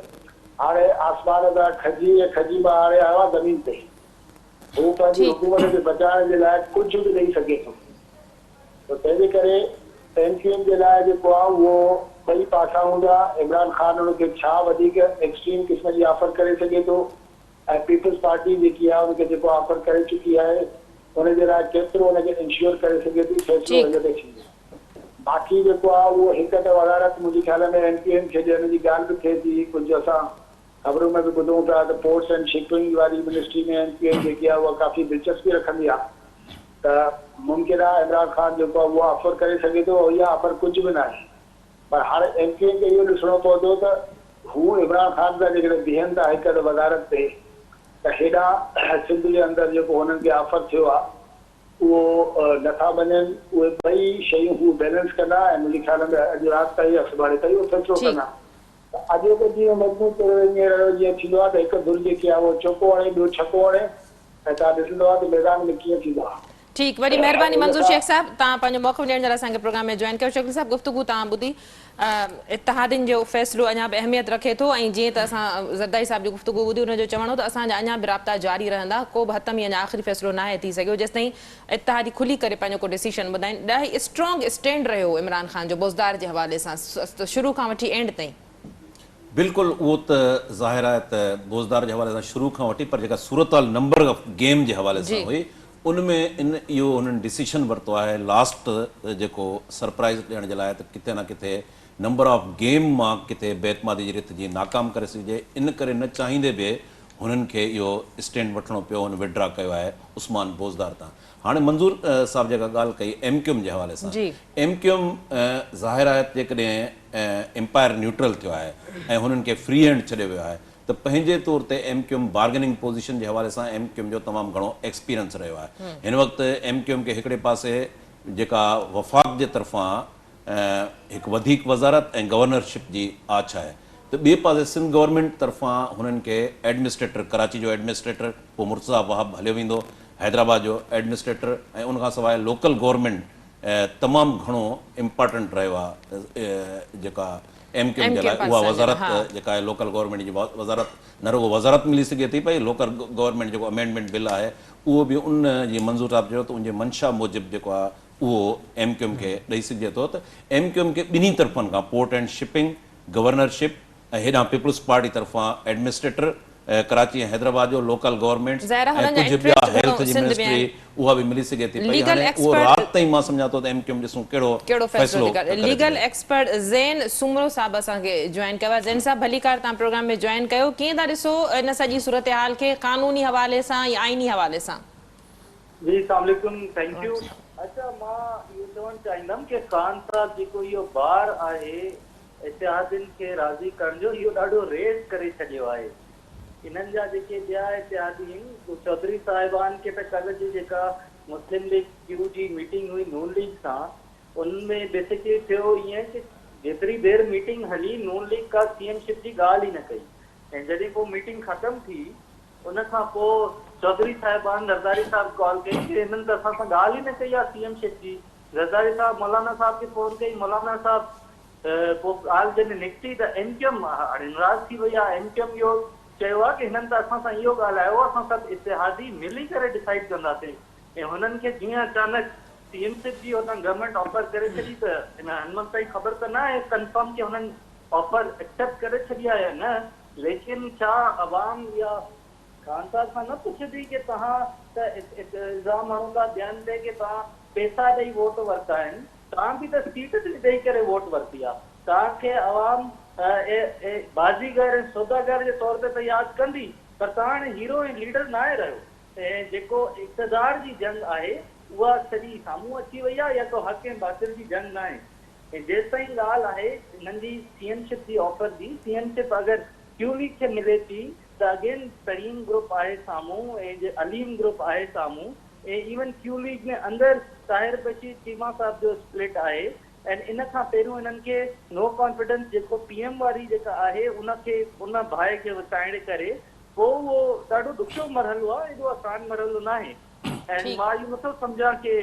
هاڻي آسمان تان کجي ۽ کجي مان هاڻي آيو آهي زمين تي. هو پنهنجي حڪومت کي بچائڻ جي لاء ڪجهه به ڏئي سگهي ٿو. ته تنهن جي ڪري ايم ڪيو ايم جي لاء جيڪو آهي اهو ٻئي پاسا هوندا. عمران خان ان کي ڇا وڌيڪ ايڪسٽريم قسم جي آفر ڪري سگهي ٿو ۽ پيپلز پارٽي جيڪي آهي ان کي جيڪو آفر ڪري چڪي آهي ان جي لاء ڪيترو ان کي انشيور ڪري سگهي ٿي فيصلو هن تي ٿيندو. باقي جيڪو آهي اهو هڪ ته وزارت منهنجي خيال ۾ ايم ڪيو ايم کي ڏيڻ جي ڳالهه به ٿئي ٿي ڪجهه اسان خبرن ۾ به ٻڌون پيا ته پورٽس اينڊ شپنگ واري منسٽري ۾ ايم ڪيو ايم جيڪي آهي اها ڪافي دلچسپي رکندي آهي ته ممڪن آهي عمران خان جيڪو آهي اهو آفر ڪري سگهي ٿو ۽ اها آفر ڪجهه به ناهي پر هاڻي ايم ڪيو ايم کي اهو ڏسڻو پوندو ته هو عمران خان سان جيڪڏهن بيهن ٿا هڪ ته وزارت تي ته هيڏانهن سنڌ جي اندر جيڪو هنن کي آفر ٿيو آهي اهو نه ٿا مڃن، اهي ٻئي شيون هو بيلنس ڪندا ۽ منهنجي خيال ۾ اڄ رات تائين يا سڀاڻي تائين اهو فيصلو ڪندا ته اڄوڪو ڏينهن مجموعي طور ائين رهيو جيئن ٿيندو آهي ته هڪ ڌر جيڪي آهي اهو چوڪو هڻي ٻيو ڇڪو هڻي ۽ توهان ڏسندو آهي ته ميدان ۾ ڪيئن ٿيندو آهي. ٺيڪ وڏي مهرباني ان منظور کان. شيخ صاحب توهان پنهنجو موقف ڏيڻ جي لاء اسان کي پروگرام ۾ جوائن ڪيو شڪيل صاحب گفتگو توهان ٻڌي اتحادين جو فيصلو اڃا به اهميت رکي ٿو ۽ جيئن ته اسان زرداري صاحب جي گفتگو ٻڌي ان جو چوڻ هو ته اسان جا اڃا به رابطا جاري رهندا ڪو به حتمي اڃا آخري فيصلو ناهي ٿي سگهيو جيستائين اتحادي کلي ڪري پنهنجو ڪو ڊسيشن ٻڌائين ڏاهي اسٽرانگ اسٽينڊ رهيو عمران خان جو بوزدار جي حوالي سان شروع کان وٺي اينڊ تائين. بلڪل اهو ته ظاهر آهي ته بوزدار جي حوالي سان شروع کان وٺي پر جيڪا صورتحال نمبر آف گيم جي حوالي سان هئي ان ۾ ان اهو هنن ڊسيشن ورتو آهي لاسٽ جيڪو سرپرائز ڏيڻ جي لاء ته ڪٿي نه ڪٿي نمبر آف گيم مان ڪٿي بي اعتمادي جي رٿ جيئن ناڪام ڪري سگهجي ان ڪري نه چاهيندي به هنن کي اهو اسٽينڊ وٺڻو پيو هن وڊرا ڪيو آهي عثمان بوزدار تان هاڻي منظور صاحب جيڪا ڳالهه ڪئي ايم ڪيو ايم جي حوالي سان ايم ڪيو ايم ظاهر آهي ته جيڪڏهن امپائر نيوٽرل ٿيو آهي ۽ هنن کي فري هينڊ ڇڏيو ويو آهي ته پنهنجي طور تي M Q M bargaining position جي حوالي سان ايم ڪيو ايم جو تمام گهڻو ايڪسپيرنس رهيو آهي. هن وقت ايم ڪيو ايم کي هڪڙي پاسي جيڪا وفاق جي طرفان هڪ وڌيڪ وزارت ۽ گورنرشپ جي آڇ آهي ته ٻئي پاسي سنڌ گورنمينٽ طرفان هنن کي ايڊمنسٽريٽر ڪراچي جو ايڊمنسٽريٽر پوء مرتضيٰ وهاب هليو ويندو حيدرآباد جو ايڊمنسٽريٽر ۽ ان کان سواء لوڪل گورنمينٽ تمام گهڻو امپارٽنٽ رهيو آهي جيڪا ايم ڪيو ايم جي لاء اها وزارت جيڪا آهي لوڪل گورنمينٽ جي وزارت نه رڳو وزارت ملي سگهي ٿي پئي لوڪل گورنمينٽ جيڪو امينڊمينٽ بل آهي اهو به ان جيئن منظور صاحب چيو ته ان جي منشا موجب جيڪو آهي اهو ايم ڪيو ايم کي ڏئي سگهجي ٿو ته ايم ڪيو ايم کي ٻنهي طرفن کان پورٽ اينڊ شپنگ، گورنرشپ ۽ هيڏانهن پيپلز پارٽي طرفان ايڊمنسٽريٽر ڪراچي ۽ حيدرآباد جو لوڪل گورنمينٽس ظاهر آهي ۽ هنن جا ڪجهه ٻيا انٽريسٽ هيلٿ گهڻو جي سنڌ ۾ منسٽري آهن. اها به ملي سگهي ٿي پئي ليگل هاڻي اهو ايڪسپرٽ رات تائين مان سمجهان ٿو ته ايم ڪيو ايم ڏسون ڪهڙو ڪهڙو فيصلو فيصلو ٿي ڪري ڪري ٿي ليگل ڏئي. ايڪسپرٽ زين سومرو صاحب اسان کي جوائن ڪيو آهي زين صاحب ڀليڪار توهان پروگرام ۾ جوائن ڪيو ڪيئن ٿا ڏسو ان سڄي صورتحال کي قانوني حوالي سان يا آئيني حوالي سان. جي اسلام عليڪم thank you اڇا مان اهو چوڻ چاهيندم ڪي خان صاحب جيڪو اهو بار آهي اتحادين کي راضي ڪرڻ جو اهو ڏاڍو ريز ڪري ڇڏيو آهي. انهن جا جيڪي ٻيا اتحادي آهن چوڌري صاحبان کي ته ڪلهه جي جيڪا مسلم ليگ ڪيو جي ميٽنگ هئي نون ليگ سان ان ۾ بيسڪلي ٿيو ائين ڪي جيتري دير ميٽنگ هلي نون ليگ ڪا سي ايم شپ جي ڳالهه ئي نه ڪئي ۽ جڏهن پوء ميٽنگ ختم ٿي ان کان پوء چوڌري صاحبان زرداري صاحب ڪال ڪئي ڪي هنن ته اسان سان ڳالهه ئي نه ڪئي آهي سي ايم شپ جي زرداري صاحب مولانا صاحب کي فون ڪئي مولانا صاحب پوء ڳالهه جڏهن نڪتي ته ايم ڪيو ايم هاڻي ناراض ٿي وئي آهي، ايم ڪيو ايم اهو چيو آهي ڪه هنن ته اسان سان اهو ڳالهايو هو اسان سڀ اتحادي ملي ڪري ڊسائيڊ ڪنداسين ۽ هنن کي جيئن اچانڪ سي ايم سپ جي هتان گورنمينٽ آفر ڪري ڇڏي ته هن مهل تائين خبر ته نه آهي ڪنفرم ڪه هنن آفر ايڪسيپٽ ڪري ڇڏي آهي يا نه ليڪن ڇا عوام يا خان صاحب کان نه پڇبي ڪه توهان ته الزام هڻو ٿا ٻين تي ڪه توهان پيسا ڏئي ووٽ ورتا آهن توهان به ته سيٽ ڏئي ڪري ووٽ ورتي آ. توهان کي عوام بازيگر ۽ سوداگر جي طور تي ته ياد ڪندي پر توهان هاڻي هيرو ۽ ليڊر ناهي رهيو ۽ جيڪو اقتدار جي جنگ آهي اها سڄي سامهون اچي وئي آ اها ڪو حق ۽ باطل جي جنگ ناهي ۽ جيستائين ڳالهه آهي انهن جي سي ايم شپ جي آفر جي سي ايم شپ اگر ڪيو ليگ کي ملي ٿي ته اگين ترين گروپ آهي سامهون ۽ عليم گروپ آهي سامهون ۽ ايون ڪيو ليگ ۾ اندر طاهر بشير چيما صاحب جو اسپلٽ آهي ۽ ان کان پهريون انهن کي نو ڪانفيڊنس جيڪو پي ايم واري جيڪا آهي ان کي ان باهه کي وسائڻ ڪري پوء اهو ڏاڍو ڏکيو مرحلو آهي ايڏو آسان مرحلو ناهي ۽ مان اهو نٿو سمجهان ڪي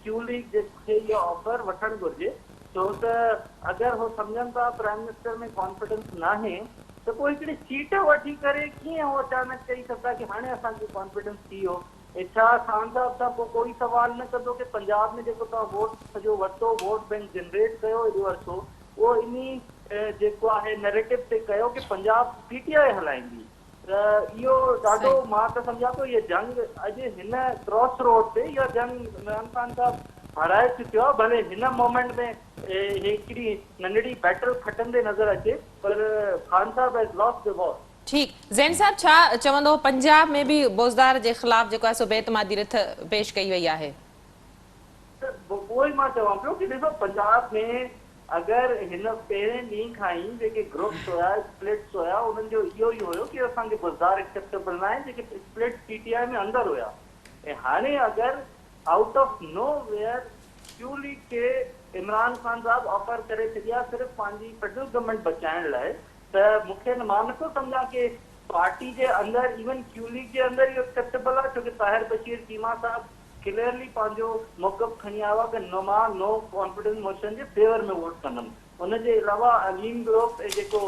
ڪيو ليگ جي کي اها آفر وٺڻ گهرجي ڇو ته اگر هو سمجهن ٿا پرائم منسٽر ۾ ڪانفيڊنس ناهي ته پوء هڪڙي سيٽ وٺي ڪري ڪيئن هو اچانڪ چئي سگهندا ڪي هاڻي اسان کي ڪانفيڊنس ٿي ويو ۽ ڇا خان صاحب سان پوء ڪوئي سوال نه ڪندو ڪي پنجاب ۾ جيڪو توهان ووٽ سڄو ورتو ووٽ بينڪ جنريٽ ڪيو ايڏو عرصو اهو انهي جيڪو آهي نريٽو تي ڪيو ڪي پنجاب پي ٽي آء هلائيندي ته اهو ڏاڍو مان ته سمجهان ٿو هيء جنگ اڄ هن ڪراس روڊ تي اها جنگ عمران خان صاحب هارائي چڪيو آهي ڀلي هن مومينٽ ۾ هڪڙي ننڍڙي بيٽل کٽندي نظر اچي پر خان صاحب هيز لاسٽ the وار. ٺيڪ زين صاحب ڇا چوندو پنجاب ۾ به بوزدار جي خلاف جيڪو آهي سو بي اعتمادي رٿ پيش ڪئي وئي آهي. ته اهو ئي مان چوان پيو ڪي ڏسو پنجاب ۾ اگر هن پهرين ڏينهن کان ئي جيڪي گروپس هيا اسپلٽس هيا انهن جو اهو ئي هيو ڪي اسان کي بوزدار ايڪسيپٽيبل ناهي جيڪي اسپلٽس پي ٽي آء ۾ اندر هيا ۽ هاڻي اگر out of nowhere Q league کي عمران خان صاحب آفر ڪري ڇڏي آ صرف پنهنجي فيڊرل گورنمينٽ بچائڻ لاء ته مون کي مان نٿو سمجهان ڪي پارٽي جي اندر ايون ڪيو ليگ جي اندر اهو ايڪسيپٽيبل آ ڇو ڪي طاهر بشير چيما صاحب ڪليئرلي پنهنجو موقف کڻي آيو آ ڪي نه مان نو ڪانفيڊنس موشن جي فيور ۾ ووٽ ڪندم ان جي علاوه عليم گروپ ۽ جيڪو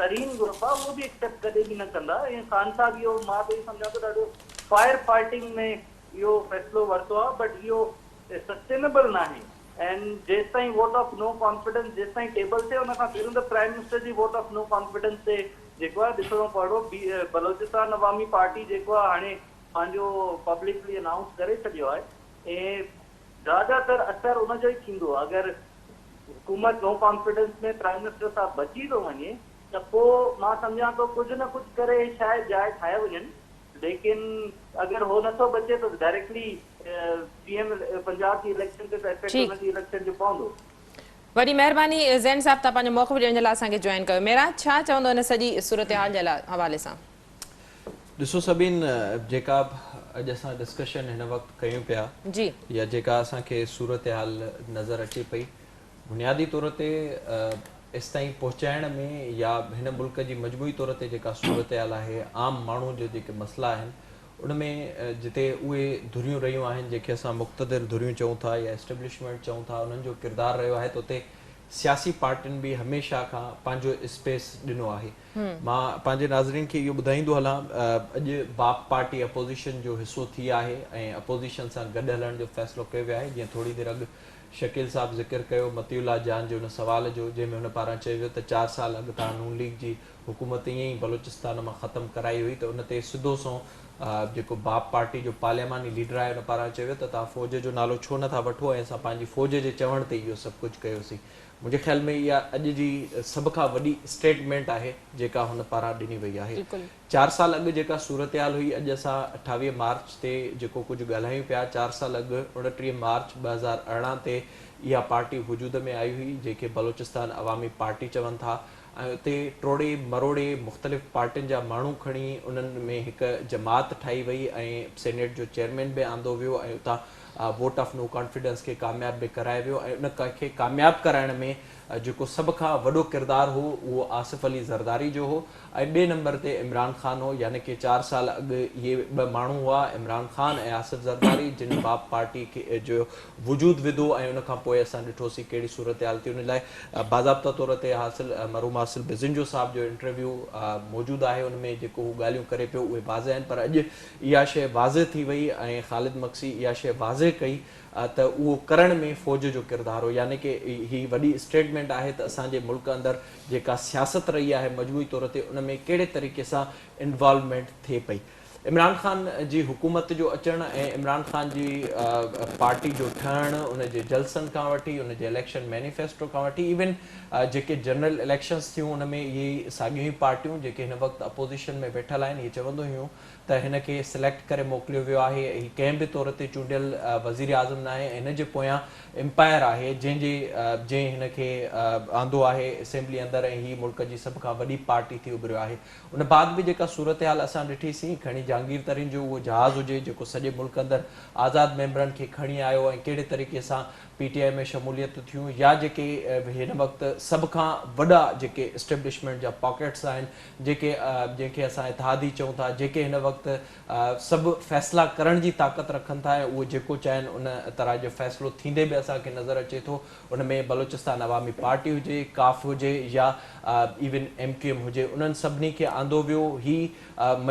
ترين گروپ آ اهو به ايڪسيپٽ ڪڏهن به نه ڪندا ۽ خان صاحب اهو مان ته اهو سمجهان ٿو ڏاڍو فائر فائٽنگ ۾ اهو فيصلو ورتو آهي بٽ اهو سسٽينبل ناهي ۽ جيستائين ووٽ آف نو ڪانفيڊنس جيستائين ٽيبل ٿئي ان کان پهريون ته پرائم منسٽر جي ووٽ آف نو ڪانفيڊنس تي جيڪو آهي ڏسڻو پوندو. بلوچستان عوامي پارٽي جيڪو آهي هاڻي پنهنجو پبلڪلي انائونس ڪري ڇڏيو آهي ۽ زياده تر اثر ان جو ئي ٿيندو اگر حڪومت نو ڪانفيڊنس ۾ پرائم منسٽر صاحب بچي ٿو وڃي ته پوء مان سمجهان ٿو ڪجهه نه ڪجهه ڪري شايد جاء ٺاهي وڃن ليڪن اگر هو نٿو بچي ته ڊائريڪٽلي سي ايم پنجاب جي اليڪشن تي ته افيڪٽ ان جي اليڪشن جو پوندو. وڏي مهرباني زين صاحب توهان پنهنجو موقف ڏيڻ جي لاء اسان کي جوائن ڪيو. معراج ڇا چوندو ان سڄي صورتحال جي حوالي سان. ڏسو سبين جيڪا به اڄ اسان ڊسڪشن هن وقت ڪيون پيا يا جيڪا اسان کي صورتحال نظر اچي پئي بنيادي طور تي ايستائين پهچائڻ ۾ يا هن ملڪ جي مجموعي طور تي جيڪا صورتحال آهي عام ماڻهو جو جيڪي مسئلا آهن ان ۾ جتي اهي ڌريون رهيون آهن جنهن کي اسان مقتدر ڌريون چئون ٿا يا اسٽيبلشمينٽ چئون ٿا انهن جو ڪردار رهيو آهي ته اتي سياسي پارٽين به هميشه کان پنهنجو اسپيس ڏنو آهي مان پنهنجي ناظرين کي اهو ٻڌائيندو هلان اڄ باپ پارٽي اپوزيشن جو حصو ٿي آهي ۽ اپوزيشن سان گڏ هلڻ جو فيصلو ڪيو ويو آهي جيئن ٿوري دير اڳ شڪيل صاحب ذڪر ڪيو مطيع الله جان جي ان سوال جو جنهن ۾ هن پاران چيو ويو ته چار سال اڳ توهان نون ليگ جي حڪومت ائين ئي بلوچستان مان ختم ڪرائي هئي ته ان تي سڌو سنئون جيڪو باپ پارٽي جو پارلياماني ليڊر آهي ان پاران چيو ويو ته توهان فوج جو نالو ڇو نه ٿا وٺو ۽ اسان پنهنجي فوج جي چوڻ تي اهو سڀ ڪجهه ڪيوسين. منهنجي خيال ۾ اها اڄ جي سڀ کان وڏي اسٽيٽمينٽ آهي جيڪا هن پاران ڏني وئي آهي. چار سال اڳ جيڪا صورتحال هئي اڄ اسان 28 مارچ تي جيڪو ڪجهه ڳالهايون پيا چار سال اڳ 29 مارچ 2018 تي اها پارٽي وجود ۾ آئي هئي جنهن کي بلوچستان عوامي پارٽي چون ٿا ۽ اتي ٽوڙي مروڙي مختلف پارٽين جا ماڻهو کڻي انهن ۾ هڪ جماعت ٺاهي وئي ۽ سينيٽ جو چيئرمين به آندو ويو ۽ اتان ووٽ آف نو ڪانفيڊنس کي ڪامياب به ڪرايو ويو ۽ ان کي ڪامياب ڪرائڻ ۾ جيڪو سڀ کان وڏو ڪردار هو اهو آصف علي زرداري جو هو ۽ ٻئي نمبر تي عمران خان هو يعني ڪي چار سال اڳ اهي ٻه ماڻهو هئا عمران خان ۽ آصف زرداري جن باپ پارٽي کي جو وجود وڌو ۽ ان کان پوء اسان ڏٺوسين ڪهڙي صورتحال ٿي ان لاء باضابطه طور تي حاصل مرحوم حاصل بزنجو صاحب جو انٽرويو موجود آهي ان ۾ جيڪو هو ڳالهيون ڪري پيو اهي واضح آهن پر اڄ اها شيء واضح ٿي وئي ۽ خالد مگسي اها شيء واضح ڪئي ته اهو ڪرڻ ۾ فوج جو ڪردار هو يعني ڪي هي وڏي اسٽيٽمينٽ آهي ته اسان جي ملڪ اندر جيڪا سياست رهي آهي مجموعي طور تي ان ۾ ڪهڙي طريقي سان انوالومينٽ ٿئي پئي. عمران خان جي حڪومت جو اچڻ ۽ عمران خان جي پارٽي جو ٺهڻ ان جي جلسن کان وٺي ان جي اليڪشن مينيفيسٽو کان وٺي ايون جيڪي جنرل اليڪشنز ٿيون ان ۾ اهي ساڳيون ئي پارٽيون جيڪي هن وقت اپوزيشن ۾ ويٺل آهن اهي چونديون هيون ته هن کي سليڪٽ ڪري موڪليو ويو آهي، هي ڪنهن به طور تي چونڊيل وزيراعظم ناهي ۽ هن جي پويان امپائر آهي جنهن جي جنهن هن کي آندو آهي اسيمبلي اندر ۽ هي ملڪ جي سڀ کان وڏي پارٽي ٿي اڀريو آهي. ان بعد به جيڪا صورتحال اسان ڏٺي سين کڻي جهانگير ترين جو اهو جهاز هجي جيڪو سڄي ملڪ اندر آزاد ميمبرن کي کڻي آيو ۽ ڪهڙي طريقي سان پي ٽي آء ۾ شموليت ٿيون يا جيڪي هن وقت سڀ کان وڏا جيڪي اسٽيبلشمينٽ جا پاڪيٽس آهن جيڪي جنهن کي اسان اتحادي چئون ٿا جيڪي هن وقت سڀ فيصلا ڪرڻ جي طاقت رکن ٿا ۽ اهي جيڪو چاهين ان طرح جو فيصلو ٿيندي به اسان کي نظر اچي ٿو ان ۾ بلوچستان عوامي پارٽي هجي ڪاف هجي يا ايون ايم ڪيو ايم هجي انهن سڀني کي آندو ويو هي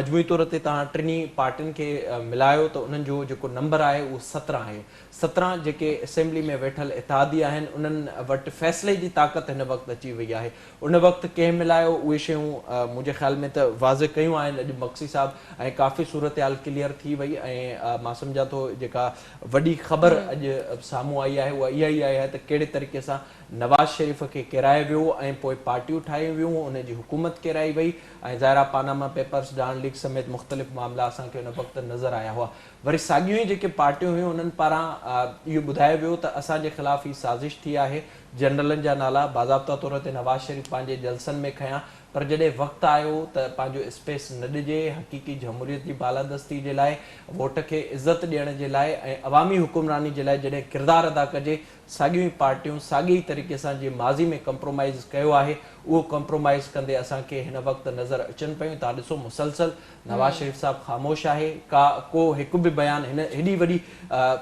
مجموعي طور تي توهان توهان ٽنهي پارٽين کي ملايو ته انهن جو جيڪو نمبر آهي اهو 17 آهي. 17 جيڪي اسيمبلي ۾ ويٺل اتحادي آهن انهن وٽ فيصلي جي طاقت هن وقت اچي وئي آهي. ان وقت ڪنهن ملايو اهي شيون منهنجي خيال ۾ ته واضح ڪيون آهن اڄ مگسي صاحب ۽ ڪافي صورتحال ڪليئر ٿي وئي ۽ مان سمجهان ٿو جيڪا وڏي خبر اڄ سامهون آئي آهي اها اها ئي آئي آهي ته ڪهڙي طريقي سان نواز شريف کي ڪيرايو ويو ۽ پوء پارٽيون ٺاهيون ويون ان جي حڪومت ڪيرائي وئي ۽ ظاهر آهي پاناما پيپرز، ڊان ليڪس سميت مختلف معاملا اسان کي ان وقت نظر آيا هئا. وري ساڳيون ئي جيڪي پارٽيون هيون انهن پاران اهو ٻڌايو ويو ته اسان جي خلاف هي سازش ٿي آهي، جنرلن جا نالا باضابطا طور تي نواز شريف پنهنجي جلسن ۾ کنيا پر جڏهن وقت آيو ته پنهنجو اسپيس نه ڏجي، حقيقي جهموريت جي بالادستي جي لاء، ووٽ کي عزت ڏيڻ جي لاء ۽ عوامي حڪمراني جي لاء جڏهن ڪردار ادا ڪجي، ساڳيون ئي پارٽيون ساڳي ئي طريقي سان جيئن ماضي ۾ ڪمپرومائيز ڪيو آهي اهو ڪمپرومائيز ڪندي اسان کي هن وقت نظر اچن پيون، توهان ڏسو مسلسل نواز شريف صاحب خاموش آهي، ڪا ڪو هڪ به بيان هن هيڏي وڏي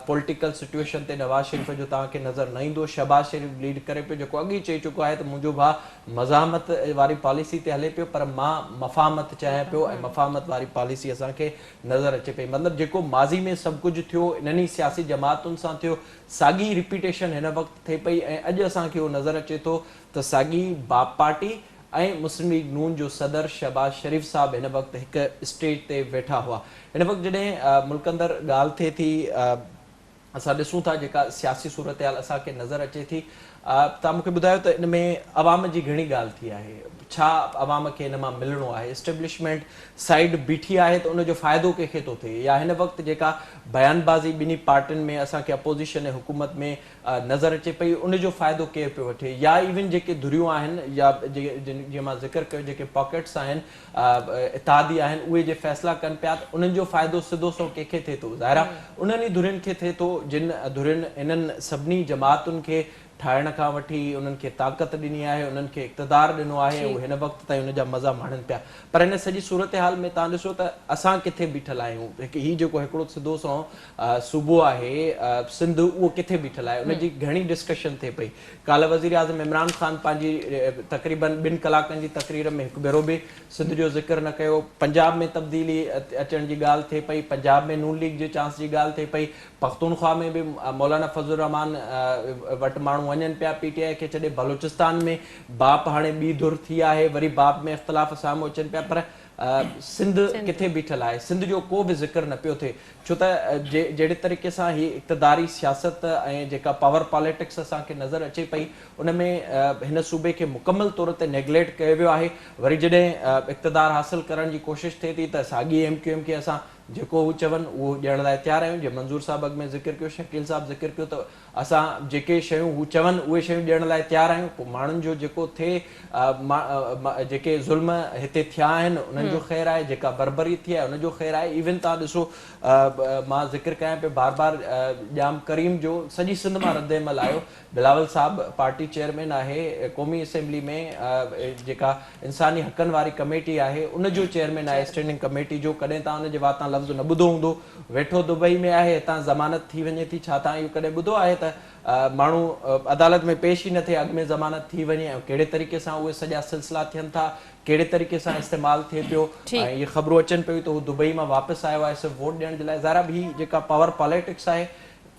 پوليٽيڪل سچوئيشن تي نواز شريف جو توهان کي نظر نه ايندو، شهباز شريف ليڊ ڪري پيو جيڪو اڳ ئي چئي چڪو آهي ته منهنجو ڀاء مزاحمت واري پاليسي تي هلي پيو پر مان مفاهمت چاهيان پيو ۽ مفاهمت واري پاليسي اسان کي نظر اچي پئي مطلب جيڪو ماضي ۾ سڀ ڪجهه ٿيو انهن ئي سياسي جماعتن سان ٿيو ساڳي رپيٽيشن هن وقت ٿئي پئي ۽ اڄ اسان کي اهو نظر اچي ٿو ته ساڳي باپ پارٽي ۽ مسلم ليگ نون جو صدر شهباز شريف صاحب هن وقت هڪ اسٽيج تي ويٺا هئا. هن وقت جڏهن ملڪ اندر ڳالهه ٿئي ٿي اسان ڏسون ٿا جيڪا سياسي صورتحال اسان کي نظر اچي ٿي توهان مون کي ٻڌايو ته ان ۾ عوام جي گهڻي ڳالهه ٿي آهي ڇا عوام کي ان مان ملڻو آهي اسٽيبلشمينٽ سائيڊ بيٺي آهي ته ان جو فائدو ڪنهن کي ٿو ٿئي يا هن وقت جيڪا بيان بازي ٻنهي پارٽين ۾ اسان کي اپوزيشن ۽ حڪومت ۾ نظر اچي پئي ان جو فائدو ڪير پيو وٺي يا ايون جيڪي ڌريون آهن يا جيئن مان ذڪر ڪيو جيڪي پاڪيٽس آهن اتحادي آهن اهي جي فيصلا ڪن پيا ته انهن جو فائدو سڌو سنئون ڪنهن کي ٿئي ٿو ظاهر آهي انهن ئي ڌرين کي ٿئي ٿو جن ڌرين انهن سڀني جماعتن کي ٺاهڻ کان وٺي انهن کي طاقت ڏني آهي انهن کي اقتدار ڏنو آهي ۽ هن وقت تائين ان جا مزا ماڻين پيا پر هن سڄي صورتحال ۾ توهان ڏسو ته اسان ڪٿي بيٺل آهيون هڪ هي جيڪو هڪڙو سڌو سنئون صوبو آهي سنڌ اهو ڪٿي بيٺل آهي ان جي گهڻي ڊسڪشن ٿئي پئي. ڪالهه وزيراعظم عمران خان پنهنجي تقريبن ٻن ڪلاڪن جي تقرير ۾ هڪ ڀيرو به سنڌ جو ذڪر نه ڪيو. پنجاب ۾ تبديلي اچڻ جي ڳالهه ٿئي پئي، پنجاب ۾ نون ليگ جي چانس جي ڳالهه ٿئي پئي، پختونخوا ۾ به مولانا فضل الرحمان وٽ ماڻهو وڃن پيا پي ٽي آء کي ڇڏي، بلوچستان ۾ باپ هاڻي ٻي ڌر ٿي آهي وري باپ ۾ اختلاف سامهون اچن پيا پر سنڌ ڪٿي بيٺل آهي، سنڌ جو ڪو به ذڪر نه پيو ٿئي، ڇو ته جهڙي طريقي سان هي اقتداري سياست ۽ جيڪا پاور پاليٽڪس اسان کي نظر اچي پئي ان ۾ هن صوبي کي مڪمل طور تي نيگليٽ ڪيو ويو آهي، وري جڏهن اقتدار حاصل ڪرڻ جي ڪوشش ٿئي ٿي ته ساڳي ايم ڪيو ايم کي اسان جيڪو هو چون اهو ڏيڻ لاء تيار آهيون، جيئن منظور صاحب اڳ ۾ ذڪر ڪيو، شڪيل صاحب ذڪر ڪيو ته اسان جيڪي شيون هو چون اهي شيون ڏيڻ لاء تيار آهيون پوء ماڻهن جو جيڪو ٿئي جيڪي ظلم هتي ٿيا آهن انهن جو خير آهي جيڪا بربريت ٿي آهي ان جو خير آهي ايون توهان ڏسو مان ذڪر ڪيان پيو بار بار ڄام ڪريم جو سڄي سنڌ مان رد عمل آيو بلاول صاحب پارٽي چيئرمين آهي قومي اسيمبلي ۾ جيڪا انساني حقن واري ڪميٽي آهي ان جو چيئرمين آهي اسٽينڊنگ ڪميٽي جو ڪڏهن توهان ان جي واتان لفظ نه ٻڌو هوندو ويٺو دبئي ۾ آهي، هتان ضمانت ٿي وڃي ٿي، ڇا توهان اهو ڪڏهن ٻڌو آهي ته ماڻهو عدالت ۾ پيش ئي نه ٿئي اڳ ۾ ضمانت ٿي وڃي ۽ ڪهڙي طريقي سان اهي سڄا سلسلا ٿين ٿا، ڪهڙي طريقي سان استعمال ٿئي پيو ۽ اهي خبرون اچن پيون ته هو دبئي مان واپس آيو آهي صرف ووٽ ڏيڻ جي لاء، ظاهر آهي هي جيڪا پاور پاليٽڪس آهي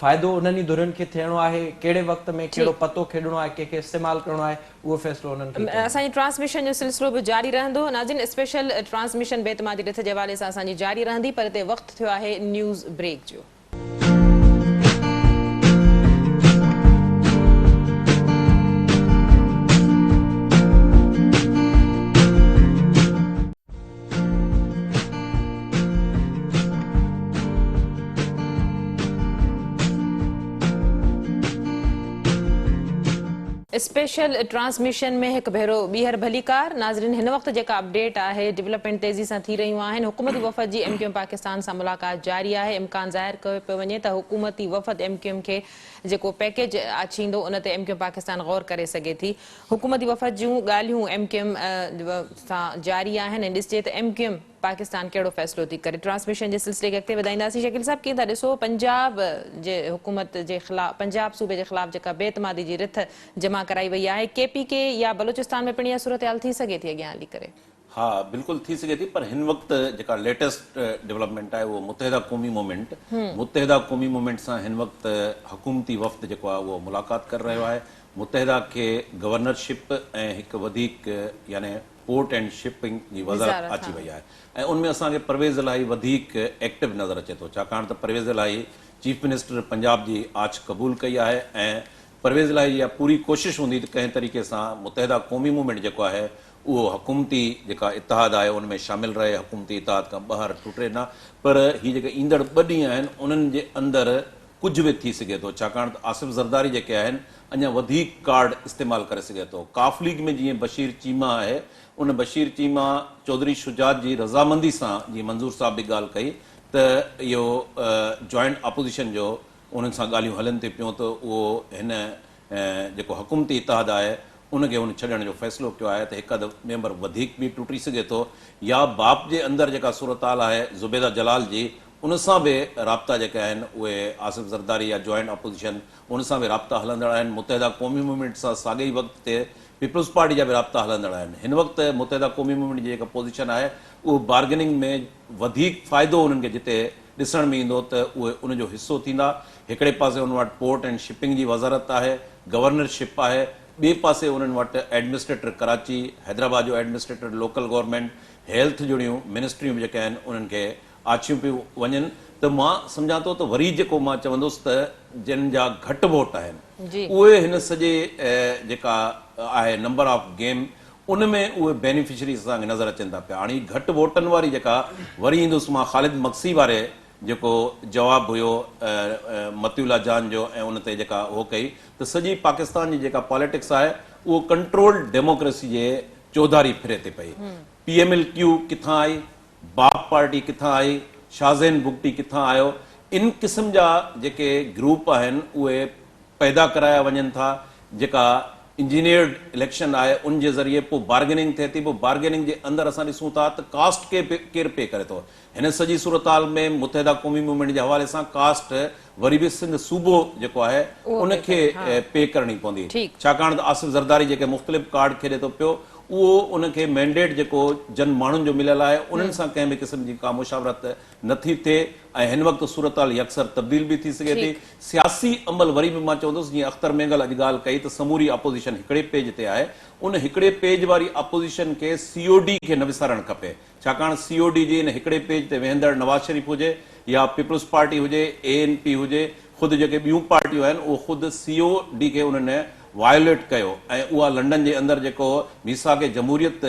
فائدو انهن ئي ڌرين کي ٿيڻو آهي، ڪهڙي وقت ۾ ڪهڙو پتو کيڏڻو آهي، ڪنهن کي استعمال ڪرڻو آهي اهو فيصلو انهن کي ئي ڪرڻو آهي. اسان جي ٽرانسميشن جو سلسلو به جاري رهندو. ناظرين اسپيشل ٽرانسميشن بي اعتمادي رٿ جي حوالي سان اسان جي جاري رهندي پر هتي وقت ٿيو آهي نيوز بريڪ جو. اسپيشل ٽرانسميشن ۾ هڪ ڀيرو ٻيهر ڀليڪار ناظرين هن وقت جيڪا اپڊيٽ آهي ڊولپمينٽ تيزي سان ٿي رهيون آهن حڪومتي وفد جي ايم ڪيو ايم پاڪستان سان ملاقات جاري آهي امڪان ظاهر ڪيو پيو وڃي ته حڪومتي وفد ايم ڪيو ايم کي جيڪو پيڪيج آڇيندو ان تي ايم ڪيو ايم پاڪستان غور ڪري سگهي ٿي حڪومتي وفد جون ڳالهيون ايم ڪيو ايم سان جاري آهن ۽ ڏسجي ته ايم ڪيو ايم پاڪستان ڪهڙو فيصلو ٿي ڪري. ٽرانسميشن جي سلسلي کي اڳتي وڌائينداسين. شڪيل صاحب ڪيئن ٿا ڏسو پنجاب جي حڪومت جي خلاف پنجاب صوبي جي خلاف جيڪا بي اعتمادي جي رٿ جمع ڪرائي وئي آهي ڪي پي ڪي يا بلوچستان ۾ پڻ اها صورتحال ٿي سگهي ٿي اڳيان هلي ڪري. ها بلڪل ٿي سگهي ٿي پر هن وقت جيڪا ليٽيسٽ ڊولپمينٽ آهي اهو متحده قومي موومينٽ متحده قومي موومينٽ سان هن وقت حڪومتي وفد جيڪو آهي اهو ملاقات ڪري رهيو آهي متحده کي گورنرشپ ۽ هڪ وڌيڪ يعني پورٽ اينڊ شپنگ جي وزارت آڇي وئي آهي ۽ ان ۾ اسان کي پرويز الاهي وڌيڪ ايڪٽو نظر اچي ٿو ڇاڪاڻ ته پرويز الاهي چيف منسٽر پنجاب جي آڇ قبول ڪئي آهي ۽ پرويز الاهي جي اها پوري ڪوشش هوندي ته ڪنهن طريقي سان متحده قومي موومينٽ جيڪو آهي اهو حڪومتي جيڪا اتحاد آهي ان ۾ شامل رهي، حڪومتي اتحاد کان ٻاهر ٽٽي نه، پر هي جيڪي ايندڙ ٻه ڏينهن آهن انهن جي اندر ڪجهه به ٿي سگهي ٿو، ڇاڪاڻ ته آصف زرداري جيڪي آهن اڃا وڌيڪ ڪارڊ استعمال ڪري سگهي ٿو. قاف ليگ ۾ جيئن بشير چيما آهي، ان بشير چيما چوڌري شجاعت جي رضامندي سان جيئن منظور صاحب به ڳالهه ڪئي ته اهو جوائنٽ اپوزيشن جو انهن سان ڳالهيون هلن ٿيون پيون ته اهو هن جيڪو حڪومتي اتحاد آهي ان کي هن ڇڏڻ جو فيصلو ڪيو آهي ته هڪ اڌ ميمبر وڌيڪ به ٽٽي سگهي ٿو يا باپ جي اندر جيڪا صورتحال آهي زبيده جلال جي ان سان به رابطا جيڪي آهن اهي آصف زرداري يا جوائنٽ اپوزيشن ان سان به رابطا هلندڙ آهن متحده قومي موومينٽ سان ساڳئي ئي وقت تي پيپلز پارٽي جا به رابطا هلندڙ آهن هن وقت متحده قومي موومينٽ جي جيڪا پوزيشن آهي اهو بارگيننگ ۾ وڌيڪ فائدو انهن کي جتي ڏسڻ ۾ ايندو ته اهي ان جو حصو ٿيندا. هڪڙي پاسي انهن وٽ پورٽ اينڊ شپنگ جي وزارت آهي، گورنر شپ آهي، ٻئي پاسي انهن وٽ ايڊمنسٽريٽر ڪراچي، حيدرآباد جو ايڊمنسٽريٽر لوڪل گورنمينٽ، هيلٿ جهڙيون منسٽريون به جيڪي آهن انهن کي آڇيون پيون وڃن ته مان سمجهان ٿو ته وري جيڪو مان چوندس ته جن جا گهٽ ووٽ آهن اهي هن سڄي جيڪا آهي نمبر آف گيم ان ۾ اهي بينيفشريز اسان کي نظر اچن ٿا پيا. هاڻي گهٽ ووٽن واري جيڪا وري ايندس مان خالد مگسي واري جيڪو جواب هيو مطيع الله جان جو ۽ ان تي جيڪا هو ڪئي ته سڄي پاڪستان جي جيڪا پاليٽڪس آهي اهو ڪنٽرولڊ ڊيموڪريسي جي چوڌاري ڦري ٿي پئي. پي ايم ايل ڪيو ڪٿان آئي، باپ پارٽي ڪٿان آئي، شاهزين بگٽي ڪٿان آيو، ان قسم جا جيڪي گروپ آهن اهي پيدا ڪرايا وڃن ٿا، جيڪا انجنيئرڊ اليڪشن آهي ان جي ذريعي پوء بارگيننگ ٿئي ٿي، پوء بارگيننگ جي اندر اسان ڏسون ٿا ته ڪاسٽ کي ڪير پي ڪري ٿو. هن سڄي صورتحال ۾ متحده قومي موومينٽ جي حوالي سان ڪاسٽ وري به سنڌ صوبو جيڪو آهي ان کي پي ڪرڻي پوندي، ڇاڪاڻ ته آصف زرداري جيڪي مختلف ڪارڊ کيڏي ٿو پيو اهو ان کي مينڊيٽ جيڪو جن ماڻهن جو مليل آهي انهن سان ڪنهن به قسم جي ڪا مشاورت نه ٿي ٿئي ۽ هن وقت صورتحال يڪسر تبديل به ٿي سگهي ٿي. سياسي عمل وري به مان چوندس جيئن اختر مينگل اڄ ڳالهه ڪئي ته سموري اپوزيشن هڪڙي پيج تي آهي ان هڪڙي پيج واري اپوزيشن کي سي او ڊي کي نه وسارڻ کپي ڇاڪاڻ سي او ڊي جي ان هڪڙي پيج تي ويهندڙ نواز شريف هجي يا پيپلز پارٽي هجي اي اين پي هجي خود جيڪي ٻيون پارٽيون آهن اهو خود سي او ڊي کي انهن وايوليٽ ڪيو ۽ اها لنڊن جي اندر جيڪو ميثاق جمهوريت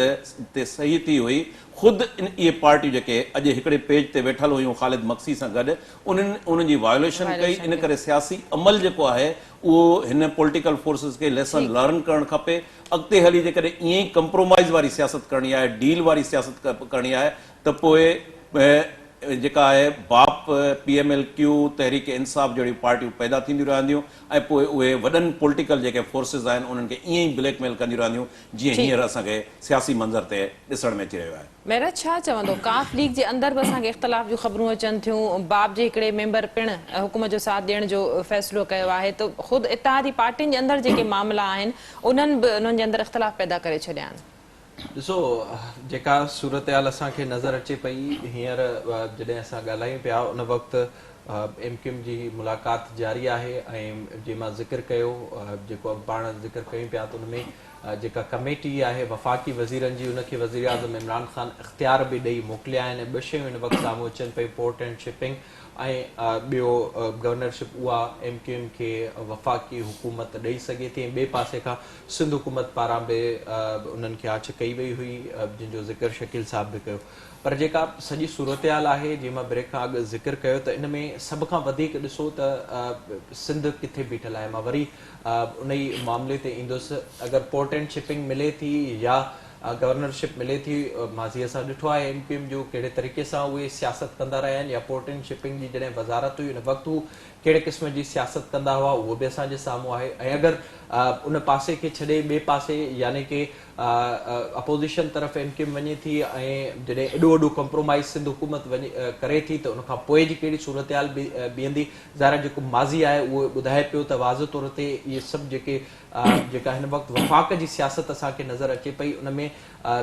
تي صحيح ٿي هئي خود ان اهي پارٽيون جيڪي اڄ هڪڙي پيج تي ويٺل هيون خالد مگسي سان گڏ انهن انهن جي وايوليشن ڪئي ان ڪري سياسي عمل جيڪو آهي اهو هن پوليٽيڪل فورسز کي ليسن لرن ڪرڻ کپي اڳتي هلي جيڪڏهن ائين ئي ڪمپرومائيز واري سياست ڪرڻي آهي ڊيل واري سياست ڪرڻي آهي ته پوء جيڪا آهي باپ، P M L Q, Tehreek Insaf جهڙيون پارٽيون پيدا ٿينديون رهنديون ۽ پوء اهي وڏن پوليٽيڪل جيڪي فورسز آهن انهن کي ائين ئي بليڪ ميل ڪنديون رهنديون جيئن هينئر اسان کي سياسي منظر تي ڏسڻ ۾ اچي رهيو آهي. معراج ڇا چوندو؟ قاف ليگ جي اندر به اسان کي اختلاف جون خبرون اچن ٿيون، باب جي هڪڙي ميمبر پڻ حڪومت جو ساٿ ڏيڻ جو فيصلو ڪيو آهي ته خود اتحادي پارٽين جي اندر جيڪي معاملا آهن انهن به انهن جي اندر اختلاف پيدا ڪري ڇڏيا آهن. ڏسو جيڪا صورتحال اسان کي نظر اچي پئي هينئر جڏهن اسان ڳالهايون پيا ان وقت ايم ڪيو ايم جي ملاقات جاري آهي ۽ جنهن مان ذڪر ڪيو جيڪو پاڻ ذڪر ڪيون پيا ته ان ۾ جيڪا ڪميٽي آهي وفاقي وزيرن جي ان کي وزيراعظم عمران خان اختيار به ڏئي موڪليا آهن ۽ ٻه شيون هن وقت سامهون اچن پيون پورٽ اينڊ شپنگ ۽ ٻيو گورنرشپ اها ايم ڪيو ايم کي وفاقي حڪومت ڏئي سگهي ٿي ۽ ٻئي پاسي کان سنڌ حڪومت پاران به انهن کي آڇ ڪئي وئي هئي جنهن جو ذڪر شڪيل صاحب به ڪيو پر جيڪا سڄي صورتحال آهي جيئن مان بريڪ کان اڳ ذڪر ڪيو ته ان ۾ سڀ کان وڌيڪ ڏسو ته سنڌ ڪٿي بيٺل آهي مان وري انهي معاملي تي ايندس اگر پورٽ اينڊ شپنگ ملي ٿي يا گورنرشپ ملي ٿي ماضي اسان ڏٺو آهي ايم ڪيو ايم جو ڪهڙي طريقي سان اهي سياست ڪندا رهيا آهن يا پورٽ اينڊ شپنگ جي جڏهن وزارت هئي ان وقت هو ڪهڙي قسم جي سياست ڪندا هئا اهو به اسان جي سامهون آهي ۽ اگر ان پاسي کي ڇڏي ٻئي پاسي يعني ڪي اپوزيشن طرف ايم ڪيو ايم وڃي ٿي ۽ جڏهن ايڏو وڏو ڪمپرومائيز سنڌ حڪومت وڃي ڪري ٿي ته ان کان پوء جي ڪهڙي صورتحال بيهندي. ظاهر آهي جيڪو ماضي آهي اهو ٻڌائي پيو ته واضح طور تي اهي سڀ جيڪي جيڪا هن وقت وفاق جي سياست اسان کي نظر اچي پئي ان ۾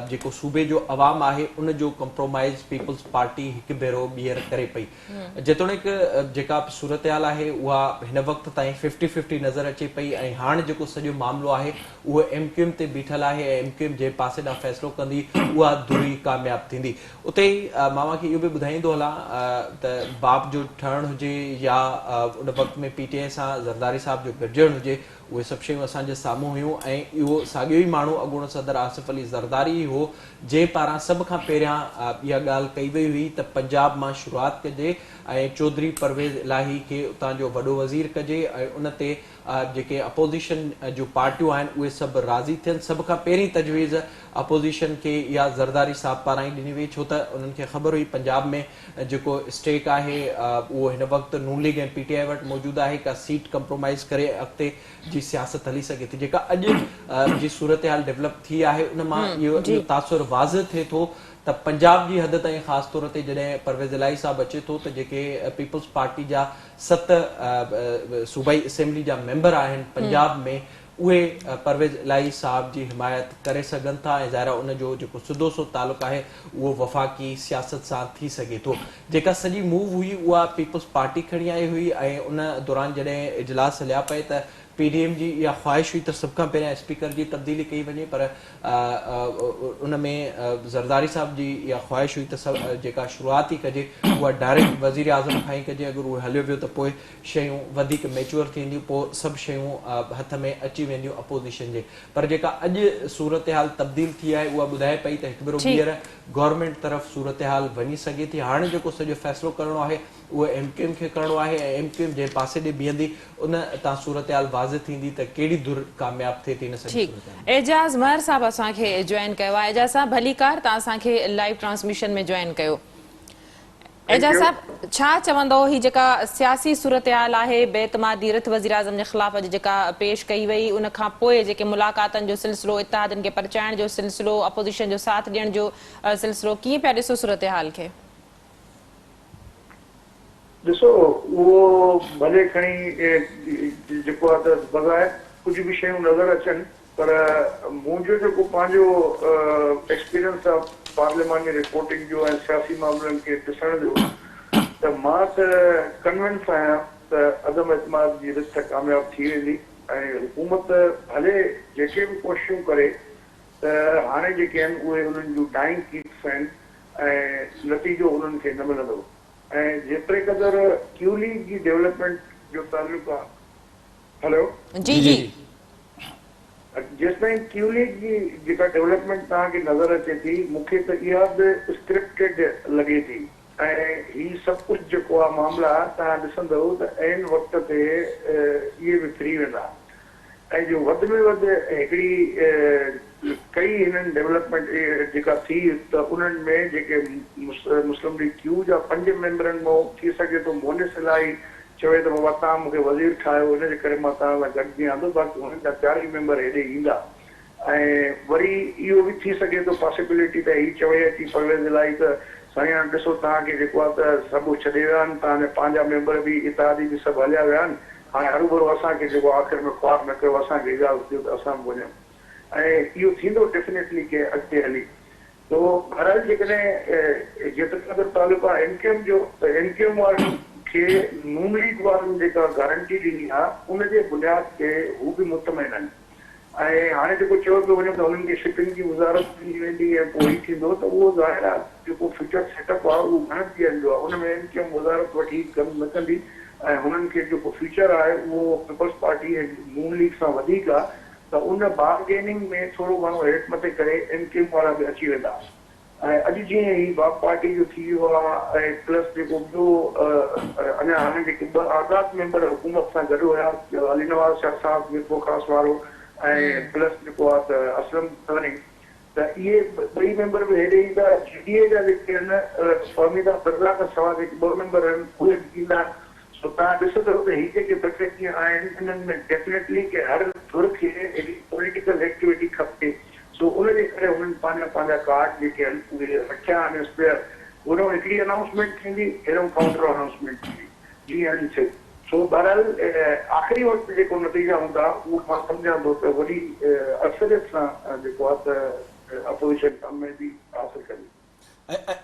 جيڪو صوبي جو عوام آهي ان جو ڪمپرومائيز پيپلز پارٽي هڪ ڀيرو ٻيهر ڪري پئي. جيتوڻيڪ جيڪا به صورتحال آهي اها هن وقت تائين ففٽي ففٽي نظر اچي پئي ۽ هاڻ جيڪو سڄو معاملو آهي اهو ايم ڪيو ايم تي بيٺل آهي ۽ ايم ڪيو ايم جنهن پاسي ڏانهن فيصلو ڪندي اها ڌر ئي ڪامياب ٿيندي. اتي ئي مان اوهان کي اهو به ٻڌائيندو هلان ته باب جو ٺهڻ هجي يا ان وقت ۾ پي ٽي آء سان زرداري صاحب جو گڏجڻ هجي اهي سڀ شيون اسان جي سامهون هيون ۽ اهو ساڳيو ئي ماڻهو اڳوڻو صدر آصف علي زرداري ئي هو جنهن پاران سڀ کان پهريان اها ڳالهه ڪئي وئي هئي ته پنجاب مان شروعات ڪجي ۽ چوڌري پرويز الاهي کي اتان جو وڏو وزير ڪجي ۽ ان تي جيڪي اپوزيشن جون پارٽيون آهن اهي سڀ راضي ٿين. سڀ کان پهرين تجويز اپوزيشن کي اها زرداري صاحب پاران ئي ڏني وئي ڇو ته انهن کي خبر هئي پنجاب ۾ جيڪو اسٽيڪ آهي اهو هن وقت نون ليگ ۽ پي ٽي آء وٽ موجود آهي ڪا سيٽ ڪمپرومائيز ڪري اڳتي جي سياست هلي سگهي ٿي جيڪا اڄ جي صورتحال ڊولپ ٿي آهي ان مان اهو تاثر واضح ٿئي ٿو ته پنجاب جي حد تائين خاص طور تي جڏهن پرويز الاهي صاحب اچي ٿو ته جيڪي پيپلز پارٽي جا ست صوبائي اسيمبلي جا ميمبر آهن پنجاب ۾ اهي پرويز الاهي صاحب جي حمايت ڪري سگهن ٿا ۽ ظاهر آهي ان جو جيڪو سڌو سو تعلق آهي اهو وفاقي سياست سان ٿي سگهي ٿو. جيڪا سڄي موو هئي اها پيپلز پارٽي کڻي آئي هئي ۽ ان دوران جڏهن اجلاس هليا پئي ته پي ڊي ايم جي اها خواهش هئي ته سڀ کان پهريان اسپيڪر جي تبديلي ڪئي وڃي پر ان ۾ زرداري صاحب جي اها خواهش هئي ته جيڪا شروعات ئي ڪجي اها ڊائريڪٽ وزيراعظم کان ئي ڪجي اگر اهو هليو ويو ته پوء شيون وڌيڪ ميچوئر ٿينديون پوء سڀ شيون هٿ ۾ اچي وينديون اپوزيشن جي پر جيڪا اڄ صورتحال تبديل ٿي آهي اها ٻڌائي پئي ته هڪ ڀيرو ٻيهر گورنمينٽ طرف صورتحال وڃي سگهي ٿي هاڻي جيڪو سڄو فيصلو ڪرڻو آهي اهو ايم ڪيو ايم کي ڪرڻو آهي ۽ ايم ڪيو ايم جنهن پاسي ڏي بيهندي ان تان صورتحال واضح ٿيندي ته ڪهڙي ڌر ڪامياب ٿئي ٿي ان سڄي ٺيڪ صورتحال ۾. اعجاز مهر صاحب اسان کي جوائن ڪيو آهي اعجاز صاحب ڀليڪار توهان اسان کي لائيو ٽرانسميشن ۾ جوائن ڪيو. اعجاز صاحب ڇا چوندؤ هي جيڪا سياسي صورتحال آهي بي اعتمادي رٿ وزيراعظم جي خلاف اڄ جيڪا پيش ڪئي وئي ان کان پوء جيڪي ملاقاتن جو سلسلو اتحادين کي پرچائڻ جو سلسلو اپوزيشن جو ساٿ ڏيڻ جو سلسلو ڪيئن پيا ڏسو صورتحال کي؟ ڏسو اهو ڀلي کڻي جيڪو آهي ته بظاهر ڪجهه به شيون نظر اچن پر منهنجو جيڪو پنهنجو ايڪسپيرينس آ پارلياماني رپورٽنگ جو ۽ سياسي معاملن کي ڏسڻ جو ته مان ته ڪنوينس آهيان ته عدم اعتماد جي رٿ ڪامياب ٿي ويندي ۽ حڪومت ڀلي جيڪي به ڪوششون ڪري ته هاڻي جيڪي آهن اهي انهن جون ڊائنگ ڪيڪس آهن ۽ نتيجو انهن کي نه ملندو ۽ جيتري قدر ڪيو ليگ جي ڊولپمينٽ جو تعلق آ هلو. جي جي. جيستائين ڪيو ليگ جي جيڪا ڊولپمينٽ توهان کي نظر اچي ٿي مون کي ته اها به اسڪرپٽيڊ لڳي ٿي ۽ هي سڀ ڪجهه جيڪو آ معاملا توهان ڏسندؤ ته عين وقت تي اهي به ڦري ويندا ۽ جو وڌ ۾ وڌ هڪڙي ڪئي هنن ڊولپمينٽ جيڪا ٿي ته انهن ۾ جيڪي مسلم ليگ ڪيو جا پنج ميمبرن مون ٿي سگهي ٿو مونس الاهي چوي ته بابا توهان مون کي وزير ٺاهيو ان جي ڪري مان توهان سان گڏ جيان ٿو باقي هنن جا چار ئي ميمبر هيڏي ايندا ۽ وري اهو به ٿي سگهي ٿو پاسيبلٽي ته هي چوي اچي پرويز الاهي ته سائين هاڻ ڏسو توهان کي جيڪو آهي ته سڀ ڇڏي ويا آهن توهان جا پنهنجا ميمبر به اتحادي به سڀ هليا ويا آهن هاڻي هروڀرو اسان کي جيڪو آخر ۾ خوار نه ڪيو اسان کي اجازت ڏيو ته اسان به وڃون ۽ اهو ٿيندو ڊيفنيٽلي ڪنهن اڳتي هلي سو بهرحال جيڪڏهن جيتري قدر تعلق آهي ايم ڪيو ايم جو ته ايم ڪيو ايم وارن کي نون ليگ وارن جيڪا گارنٽي ڏني آهي ان جي بنياد تي هو به مطمئن آهن ۽ هاڻي جيڪو چيو پيو وڃي ته هنن کي شپنگ جي وزارت ڏني ويندي ۽ پوء هي ٿيندو ته اهو ظاهر آهي جيڪو فيوچر سيٽ اپ آهي اهو گهڻن ڏينهن جو آهي ان ۾ ايم ڪيو ايم وزارت وٺي ڪم نه ڪندي ۽ هنن کي جيڪو فيوچر آهي اهو پيپلز پارٽي ۽ نون ليگ سان وڌيڪ آهي ته ان بارگيننگ ۾ ٿورو گهڻو هيٺ مٿي ڪري ايم ڪيو ايم وارا به اچي ويندا ۽ اڄ جيئن هي باپ پارٽي جو ٿي ويو آ ۽ پلس جيڪو ٻيو اڃا هاڻي جيڪي ٻه آزاد ميمبر حڪومت سان گڏ هيا علي نواز شاهه صاحب ميرپورخاص وارو ۽ پلس جيڪو آ ته اسلم ترين ته اهي ٻئي ميمبر به هيڏي ايندا جي ڊي اي جا جيڪي آهن فهميده مرزا کان سواء جيڪي ٻه ميمبر آهن اهي به ايندا. سو توهان ڏسندؤ ته هي جيڪي ٻه ٽي ڏينهن آهن انهن ۾ ڊيفنيٽلي ڪي هر ڌر کي هڪڙي پوليٽيڪل ايڪٽيوٽي کپي سو ان جي ڪري هنن پنهنجا پنهنجا ڪارڊ جيڪي آهن اهي رکيا آهن اسپيئر هوڏانهن هڪڙي انائونسمينٽ ٿيندي هيڏانهن ڪائونٽر انائونسمينٽ ٿيندي جيئن اڄ ٿيو سو بهرحال آخري وقت جيڪو نتيجا هوندا اهو مان سمجهان ٿو ته وڏي اڪثريت سان جيڪو آهي ته اپوزيشن ڪاميابي حاصل ڪندي.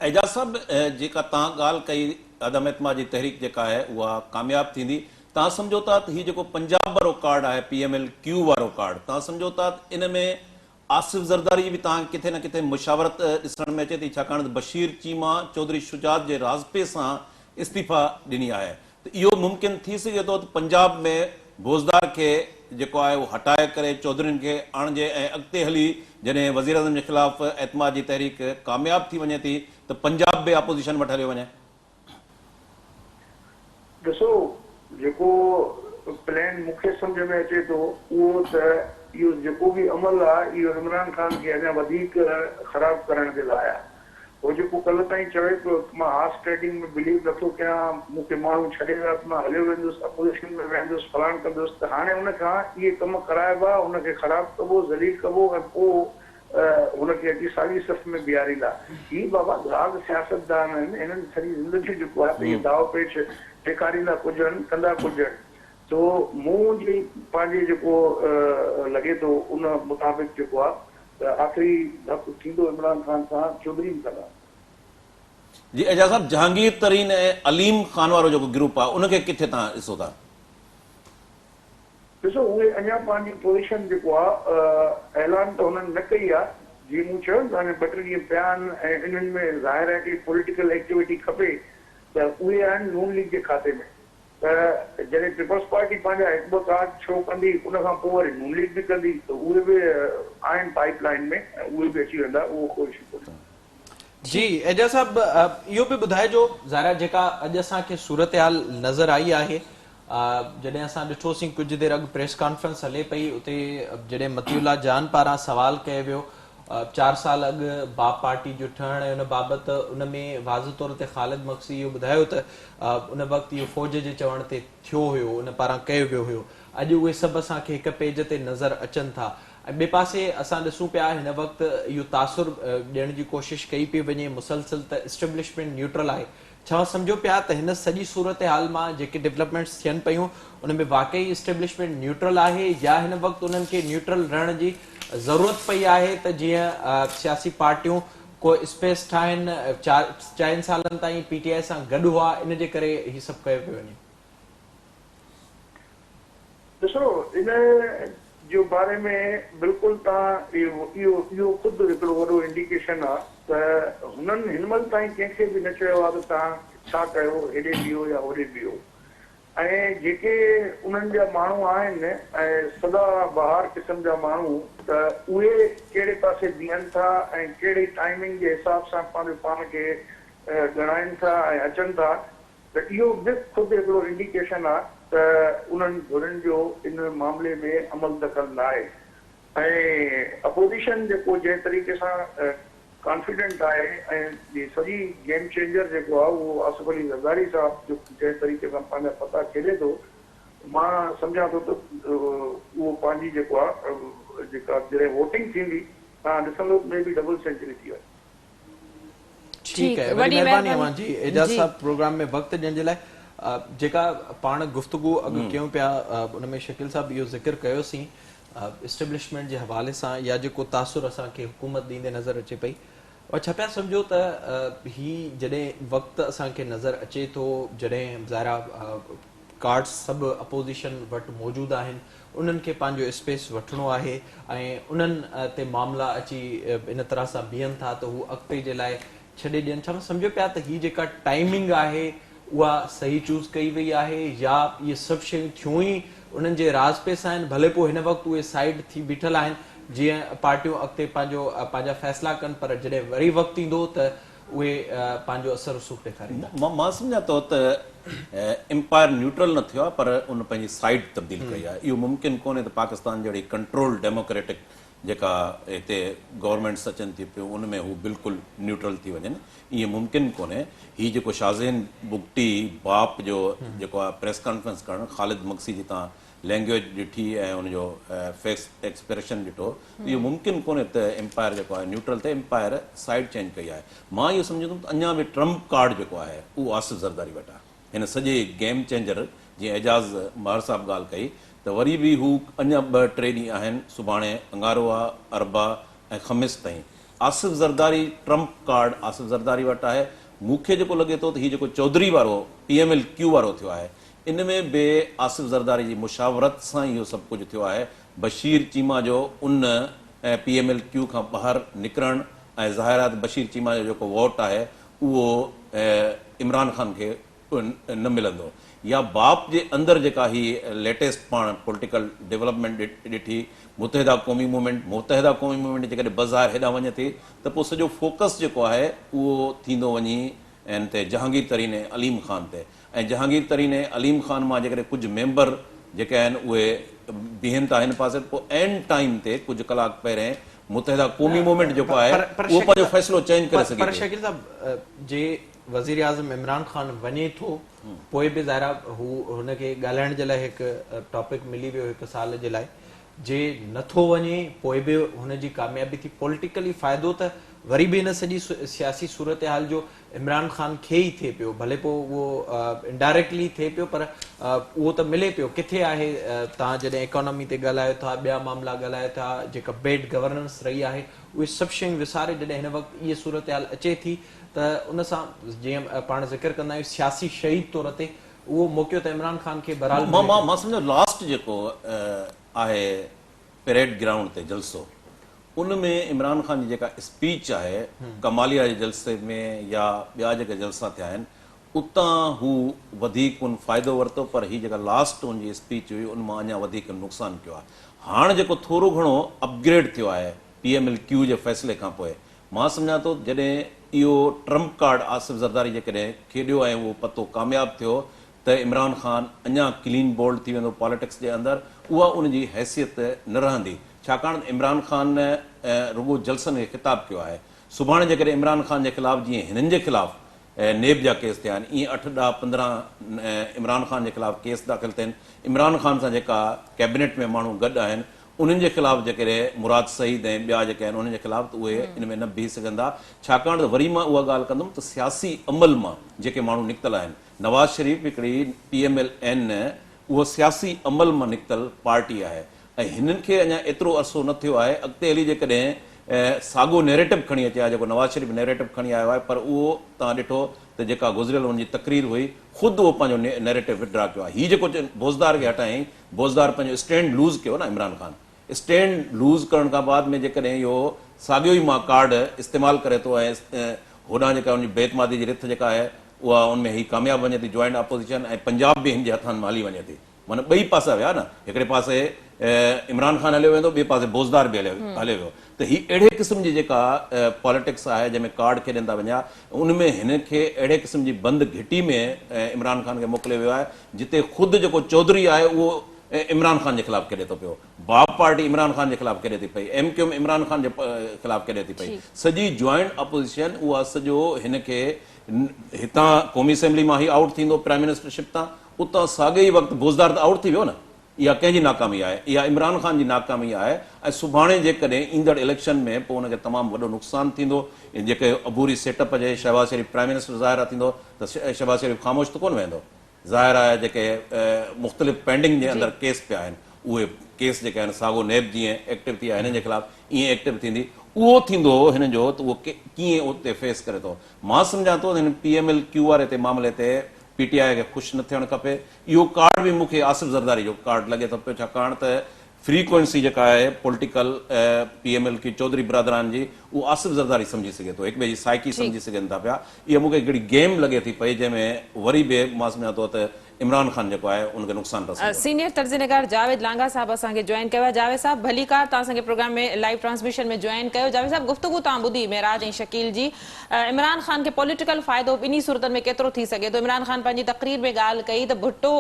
اعجاز صاحب جيڪا توهان ڳالهه ڪئي عدم اعتماد جي تحريڪ جيڪا آهي اها ڪامياب ٿيندي توهان سمجهو ٿا ته هي جيڪو پنجاب وارو ڪارڊ آهي پي ايم ايل ڪيو وارو ڪارڊ توهان سمجهو ٿا ته ان ۾ آصف زرداري جي به توهان کي ڪٿي نه ڪٿي مشاورت ڏسڻ ۾ اچي ٿي ڇاڪاڻ ته بشير چيما چوڌري شجاعت جي راضپي سان استعيفا ڏني آهي ته اهو ممڪن ٿي سگهي ٿو ته پنجاب ۾ بوزدار کي جيڪو آهي اهو هٽائي ڪري چوڌرين کي آڻجي ۽ اڳتي هلي جڏهن وزيراعظم جي خلاف اعتماد جي تحريڪ ڪامياب ٿي وڃي ٿي ته پنجاب به اپوزيشن وٽ هليو وڃي. ڏسو جيڪو پلان مون کي سمجهه ۾ اچي ٿو اهو ته اهو جيڪو به عمل آهي اهو عمران خان کي اڃا وڌيڪ خراب ڪرڻ جي لاء آهي. هو جيڪو ڪلهه تائين چوي پيو ته مان هارس ٽريڊنگ ۾ بليو نٿو ڪيان، مون کي ماڻهو ڇڏي ويا ته مان هليو ويندس، اپوزيشن ۾ ويهندس، فلاڻ ڪندس ته هاڻي ان کان اهي ڪم ڪرائبا، هن کي خراب ڪبو، ذليل ڪبو ۽ پوء هن کي اچي ساڳي صف ۾ بيهاريندا. هي بابا گاگ سياستدان آهن، هنن سڄي زندگي جيڪو آهي ته اهي داء پيچ ڏيکاريندا ڪجهه آهن، ڪندا ڪجهه آهن. سو مون جي پنهنجي جيڪو لڳي ٿو ان مطابق جيڪو آهي ته آخري ڌڪ ٿيندو عمران خان سان چوڌري به ڪندا. جي اعجاز صاحب جهانگير ترين ۽ عليم خان وارو جيڪو گروپ آهي ان کي ڪٿي تان ڏسو ٿا؟ ڏسو اهي اڃا پنهنجي پوزيشن جيڪو آهي اعلان ته هنن نه ڪئي آهي جيئن مون چيو نه ته اڃا ٻه ٽي ڏينهن پيا آهن ۽ انهن ۾ ظاهر آهي هڪڙي پوليٽيڪل ايڪٽيوٽي کپي ته اهي آهن نون ليگ جي کاتي ۾ ته جڏهن پيپلز پارٽي پنهنجا هڪ ٻه ڪارڊ شو ڪندي ان کان پوء وري نون ليگ به ڪندي ته اهي به آهن پائيپ لائين ۾ ۽ اهي به اچي ويندا اهو ڪو اشو ڪونهي. جي اعجاز صاحب اهو به ٻڌائجو ظاهر آهي جيڪا اڄ اسان کي صورتحال نظر آئي آهي جڏهن اسان ڏٺوسين ڪجهه دير اڳ پريس ڪانفرنس هلي پئي اتي جڏهن مطيع الله جان پاران سوال ڪيو ويو چار سال اڳ باپ پارٽي جو ٺهڻ ۽ ان بابت ان ۾ واضح طور تي خالد مگسي اهو ٻڌايو ته ان وقت اهو فوج جي چوڻ تي ٿيو هيو ان پاران ڪيو ويو هيو اڄ اهي سڀ اسان کي هڪ پيج تي نظر اچن ٿا ۽ ٻئي پاسي اسان ڏسون پيا هن وقت اهو تاثر ڏيڻ جي ڪوشش ڪئي پئي وڃي مسلسل ته اسٽيبلشمينٽ نيوٽرل آهي ڇا اوهان سمجهو پيا ته هن سڄي صورتحال مان جيڪي ڊولپمينٽس ٿين پيون ان ۾ واقعي اسٽيبلشمينٽ نيوٽرل آهي يا هن وقت انهن کي نيوٽرل رهڻ جي ضرورت پئي آهي ته جيئن سياسي پارٽيون ڪو اسپيس ٺاهن چئن سالن تائين پي ٽي آء سان گڏ هئا ان جي ڪري هي سڀ ڪيو پيو وڃي. ڏسو ان جو باري ۾ بلڪل توهان اهو اهو اهو خود هڪڙو وڏو انڊيڪيشن آ ته هنن هن مهل تائين ڪنهن کي به نه چيو آ ته توهان ڇا ڪيو هيڏي بيهو يا هوڏي بيهو ۽ جيڪي انهن جا ماڻهو آهن ۽ سدا بهار قسم جا ماڻهو ته اهي ڪهڙي پاسي بيهن ٿا ۽ ڪهڙي ٽائمنگ جي حساب سان پنهنجو پاڻ کي ڳڻائين ٿا ۽ اچن ٿا ته اهو به خود هڪڙو انڊيڪيشن آ ته انهن ڌرين جو ان معاملي ۾ عمل دخل ناهي ۽ اپوزيشن جيڪو جنهن طريقي سان ڪانفيڊنٽ آهي ۽ هي سڄي گيم چينجر جيڪو آ اهو آصف علي زرداري صاحب جو جنهن طريقي سان پنهنجا پتا کيڏي ٿو مان سمجهان ٿو ته اهو پنهنجي جيڪو آ جيڪا جڏهن ووٽنگ ٿيندي توهان ڏسندو ته مي بي ڊبل سينچري ٿي وڃي. ٺيڪ آهي وڏي مهرباني اوهان جي اعجاز صاحب پروگرام ۾ وقت ڏيڻ جي لاء جيڪا پاڻ گفتگو اڳ ڪيون پيا ان ۾ شڪيل صاحب اهو ذڪر ڪيوسين اسٽيبلشمينٽ جي حوالي سان يا جيڪو تاثر اسان کي حڪومت ڏيندي نظر اچي پئي اوهان ڇا پيا سمجهو ته هي جڏهن وقت اسان کي نظر اچي ٿو جڏهن ظاهر آهي ڪارڊز سڀ اپوزيشن وٽ موجود آهن انهن کي پنهنجو اسپيس وٺڻو آهي ۽ انهن تي معاملا اچي ان طرح سان بيهن ٿا ته هو اڳتي جي لاء ڇڏي ڏين ڇا سمجهو پيا ته هي جيڪا ٽائمنگ آهي اها صحيح چوز ڪئي وئي آهي يا اهي سڀ شيون ٿيون ئي انهن جي راضپي سان آهن ڀلي پوء هن وقت اهي سائيڊ ٿي بيٺل آهن جيئن پارٽيون اڳتي پنهنجو پنهنجا فيصلا ڪن پر جڏهن وري وقت ايندو ته اهي پنهنجو اثر رسوخ ڏيکاريندا. مان سمجهان ٿو ته امپائر نيوٽرل نه ٿيو آهي پر ان پنهنجي سائيڊ تبديل ڪئي آهي. اهو ممڪن ڪونهي ته پاڪستان جهڙي ڪنٽرولڊ ڊيموڪريٽڪ جيڪا هتي گورنمينٽس اچن ٿي پيون ان ۾ هو بلڪل نيوٽرل ٿي وڃن ائين ممڪن ڪونهي. هي جيڪو شاهزين بگٽي باپ جو جيڪو آهي پريس ڪانفرنس ڪرڻ خالد مگسي جي تان لينگويج ڏٺي ۽ ان جو فيس ايڪسپريشن ڏٺو ته اهو ممڪن ڪونهي ته امپائر جيڪو آهي نيوٽرل ٿئي امپائر سائيڊ چينج ڪئي آهي. مان اهو سمجهندم ته اڃا به ٽرمپ ڪارڊ جيڪو آهي اهو آصف زرداري وٽ آهي. هن سڄي گيم چينجر جيئن اعجاز مهر صاحب ڳالهه ڪئي ته وري به هو اڃا ٻه ٽي ڏينهن آهن سڀاڻي اڱارو آ اربع ۽ خميس تائين آصف زرداري ٽرمپ ڪارڊ آصف زرداري وٽ آهي مون کي جيڪو لڳي ٿو ته هي جيڪو چوڌري وارو پي ايم ايل ڪيو وارو ٿيو آهي ان ۾ به آصف زرداري جي مشاورت سان ئي اهو سڀ ڪجهه ٿيو آهي بشير چيما جو ان پي ايم ايل ڪيو کان ٻاهر نڪرڻ ۽ ظاهر آهي ته بشير چيما جو جيڪو ووٽ آهي اهو عمران خان کي نه ملندو يا باپ جي اندر جيڪا هي ليٽيسٽ پاڻ پوليٽيڪل ڊولپمينٽ ڏٺي متحده قومي موومينٽ متحده قومي موومينٽ جيڪڏهن بظاهر هيڏانهن وڃي ٿي ته پوء سڄو فوڪس جيڪو آهي اهو ٿيندو وڃي ان تي جهانگير ترين ۽ عليم خان تي ۽ جهانگير ترين ۽ عليم خان مان جيڪڏهن ڪجهه ميمبر جيڪي آهن اهي بيهن ٿا هن پاسي ته پوء عين ٽائيم تي ڪجهه ڪلاڪ پهرين متحده قومي موومينٽ جيڪو آهي اهو پنهنجو فيصلو چينج ڪري سگهي ٿي. پر شڪيل صاحب جي وزيراعظم عمران خان وڃي ٿو پوء به ظاهر آهي هو هن کي ڳالهائڻ جي لاء هڪ ٽاپڪ ملي ويو هڪ سال جي لاء جي نٿو وڃي پوء به هن جي ڪاميابي ٿي پوليٽيڪلي فائدو ته وري به هن سڄي سياسي صورتحال جو عمران خان کي ئي ٿئي پيو ڀلي پوء اهو انڊائريڪٽلي ٿئي پيو پر اهو ته ملي پيو ڪٿي آهي توهان جڏهن ايڪانامي تي ڳالهايو ٿا ٻيا معاملا ڳالهايو ٿا جيڪا بيڊ گورننس رهي آهي اهي سڀ شيون وساري جڏهن هن وقت اهي صورتحال اچي ٿي ته ان سان جيئن پاڻ ذڪر ڪندا آهيون سياسي شهيد طور تي اهو موقعو ته عمران خان کي بهرحال ملي پيو. مان سمجهان لاسٽ جيڪو آهي پريڊ گرائونڊ تي جلسو ان ۾ عمران خان جي جيڪا اسپيچ آهي ڪماليا جي جلسي ۾ يا ٻيا جيڪا جلسا ٿيا آهن اتان هو وڌيڪ ان فائدو ورتو پر هي جيڪا لاسٽ ان جي اسپيچ هئي ان مان اڃا وڌيڪ نقصان ڪيو آهي هاڻ جيڪو ٿورو گهڻو اپگريڊ ٿيو آهي پي ايم ايل ڪيو جي فيصلي کان پوء مان سمجهان ٿو جڏهن اهو ٽرمپ ڪارڊ آصف زرداري جيڪڏهن کيڏيو ۽ اهو پتو ڪامياب ٿيو ته عمران خان اڃا ڪلين بولڊ ٿي ويندو پاليٽڪس جي اندر اها ان جي حيثيت نه رهندي ڇاڪاڻ ته عمران خان رڳو جلسن کي خطاب ڪيو آهي سڀاڻي جيڪڏهن عمران خان جي خلاف جيئن هنن جي خلاف نيب جا ڪيس ٿيا آهن ايئن اٺ ڏهه 15 عمران خان جي خلاف ڪيس داخل ٿين عمران خان سان جيڪا ڪيبنيٽ ۾ ماڻهو گڏ آهن انهن جي خلاف جيڪڏهن مراد سعيد ۽ ٻيا جيڪي آهن انهن جي خلاف ته اهي ان ۾ نه بيهي سگهندا ڇاڪاڻ ته وري مان اها ڳالهه ڪندم ته سياسي عمل مان جيڪي ماڻهو نڪتل آهن نواز شريف هڪڙي پي ايم ايل اين اهو سياسي عمل مان نڪتل پارٽي آهي ۽ هنن کي اڃا ايترو عرصو نه ٿيو آهي اڳتي هلي جيڪڏهن ساڳو نيريٽو کڻي اچي ها جيڪو نواز شريف نيريٽو کڻي آيو آهي پر اهو توهان ڏٺو ته جيڪا گذريل ان جي تقرير هئي خود اهو پنهنجو نيريٽو وڊرا ڪيو آهي هي جيڪو بوزدار کي هٽايائين بوزدار پنهنجو اسٽينڊ لوز ڪيو نه عمران خان اسٽينڊ لوز ڪرڻ کان بعد ۾ جيڪڏهن اهو ساڳيو ئي مان ڪارڊ استعمال ڪري ٿو ۽ هوڏانهن جيڪا ان جي بي اعتمادي جي رٿ جيڪا آهي اها ان ۾ هي ڪامياب وڃي ٿي جوائنٽ اپوزيشن ۽ پنجاب به هن جي هٿن مان هلي وڃي ٿي معنيٰ ٻئي پاسا ويا نه هڪڙي پاسي عمران خان هليو ويندو ٻئي پاسي بوزدار به هليو ويو ته هي اهڙي قسم جي جيڪا پاليٽڪس آهي جنهن ۾ ڪارڊ کيڏن ٿا وڃا ان ۾ هن کي اهڙي قسم جي بند گهٽي ۾ عمران خان کي موڪليو ويو آهي جتي خود جيڪو چوڌري آهي اهو عمران خان جي خلاف کيڏي ٿو پيو، باپ پارٽي عمران خان جي خلاف کيڏي ٿي پئي، M Q M Imran Khan جي خلاف کيڏي ٿي پئي، سڄي جوائنٽ اپوزيشن اها سڄو هن کي هتان قومي اسيمبلي مان هي آئوٽ ٿيندو پرائم منسٽر شپ تان، اتان ساڳئي ئي وقت بوزدار ته آئوٽ ٿي ويو نه، اها ڪنهن جي ناڪامي آهي، اها عمران خان جي ناڪامي آهي ۽ سڀاڻي جيڪڏهن ايندڙ اليڪشن ۾ پوء ان کي تمام وڏو نقصان ٿيندو، جيڪي عبوري سيٽ اپ جي شهباز شريف پرائم منسٽر ظاهر آهي ٿيندو ته شهباز شريف خاموش ته ڪونه ويهندو. ظاهر آهي جيڪي مختلف پينڊنگ جي اندر ڪيس پيا آهن اهي ڪيس جيڪي آهن ساڳو نيب جيئن ايڪٽو ٿي آهي هنن جي خلاف ائين ايڪٽو ٿيندي اهو ٿيندو هن جو ته اهو ڪيئن اتي فيس ڪري ٿو مان سمجهان ٿو هن پي ايم ايل ڪيو واري تي معاملي تي پي ٽي آء کي خوش نه ٿيڻ کپي اهو ڪارڊ به مون کي آصف زرداري جو ڪارڊ لڳي ٿو پيو ڇاڪاڻ ته فريڪوئنسي جيڪا آهي political P M L Q Chaudhry برادران جي اهو آصف زرداري سمجهي سگهي ٿو هڪ ٻئي جي سائيڪي سمجهي سگهن ٿا پيا اها مون کي هڪڙي گيم لڳي ٿي پئي جنهن ۾ وري به مان سمجهان ٿو ته عمران خان جيڪو آهي ان کي نقصان رسندو. سينيئر تجزيه نگار جاويد لانگاهه صاحب اسان کي جوائن ڪيو آهي. جاويد صاحب ڀليڪار توهان اسان کي پروگرام ۾ لائيو ٽرانسميشن ۾ جوائن ڪيو. جاويد صاحب گفتگو توهان ٻڌي معراج ۽ شڪيل جي عمران خان کي پوليٽيڪل فائدو ٻنهي صورتن ۾ ڪيترو ٿي سگهي ٿو؟ عمران خان پنهنجي تقرير ۾ ڳالهه ڪئي ته ڀٽو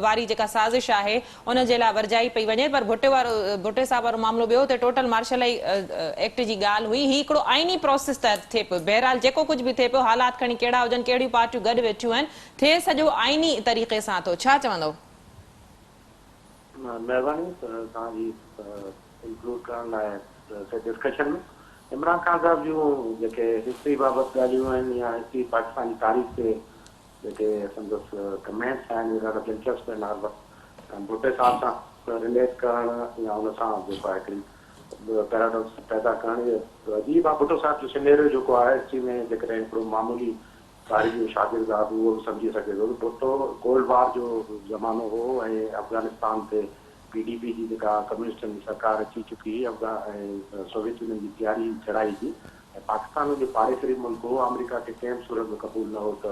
واري جيڪا سازش آهي ان جي لاء ورجائي پئي وڃي پر ڀٽي وارو ڀٽي صاحب وارو معاملو ٻيو اتي ٽوٽل مارشلائي ايڪٽ جي ڳالهه هئي هي هڪڙو آئيني پروسيس تحت ٿئي پيو بهرحال جيڪو ڪجهه به ٿئي پيو حالات کڻي ڪهڙا هجن ڪهڙيون پارٽيون گڏ ويٺيون آهن ٿئي سڄو آئيني طريقي سان ٿو ڇا چوندؤ؟ مهرباني توهان جي انڪلوڊ ڪرڻ لاء ڊسڪشن ۾ عمران خان صاحب جون جيڪي هسٽري بابت ڳالهيون آهن يا هسٽري پاڪستان جي تاريخ تي جيڪي سندس ڪمينٽس آهن اهي ڏاڍا دلچسپ آهن هر وقت ۽ ڀٽي صاحب سان رليٽ ڪرڻ يا ان سان جيڪو آهي هڪڙي پيراڊاڪس پيدا ڪرڻ اهي عجيب آهي ڀٽو صاحب جو سينيريو جيڪو آهي هسٽري ۾ جيڪڏهن هڪڙو معمولي تاريخ جو شاگرد آهي ته اهو به سمجهي سگهي ٿو ته ڀٽو ڪولڊ وار جو زمانو هو ۽ افغانستان تي پي ڊي پي جي جيڪا ڪميونسٽن جي سرڪار اچي چڪي هئي ۽ سوويت يونين جي تياري هئي چڙهائي جي ۽ پاڪستان ان جو پاڙيسري ملڪ هو آمريڪا کي ڪنهن به صورت ۾ قبول نه هو ته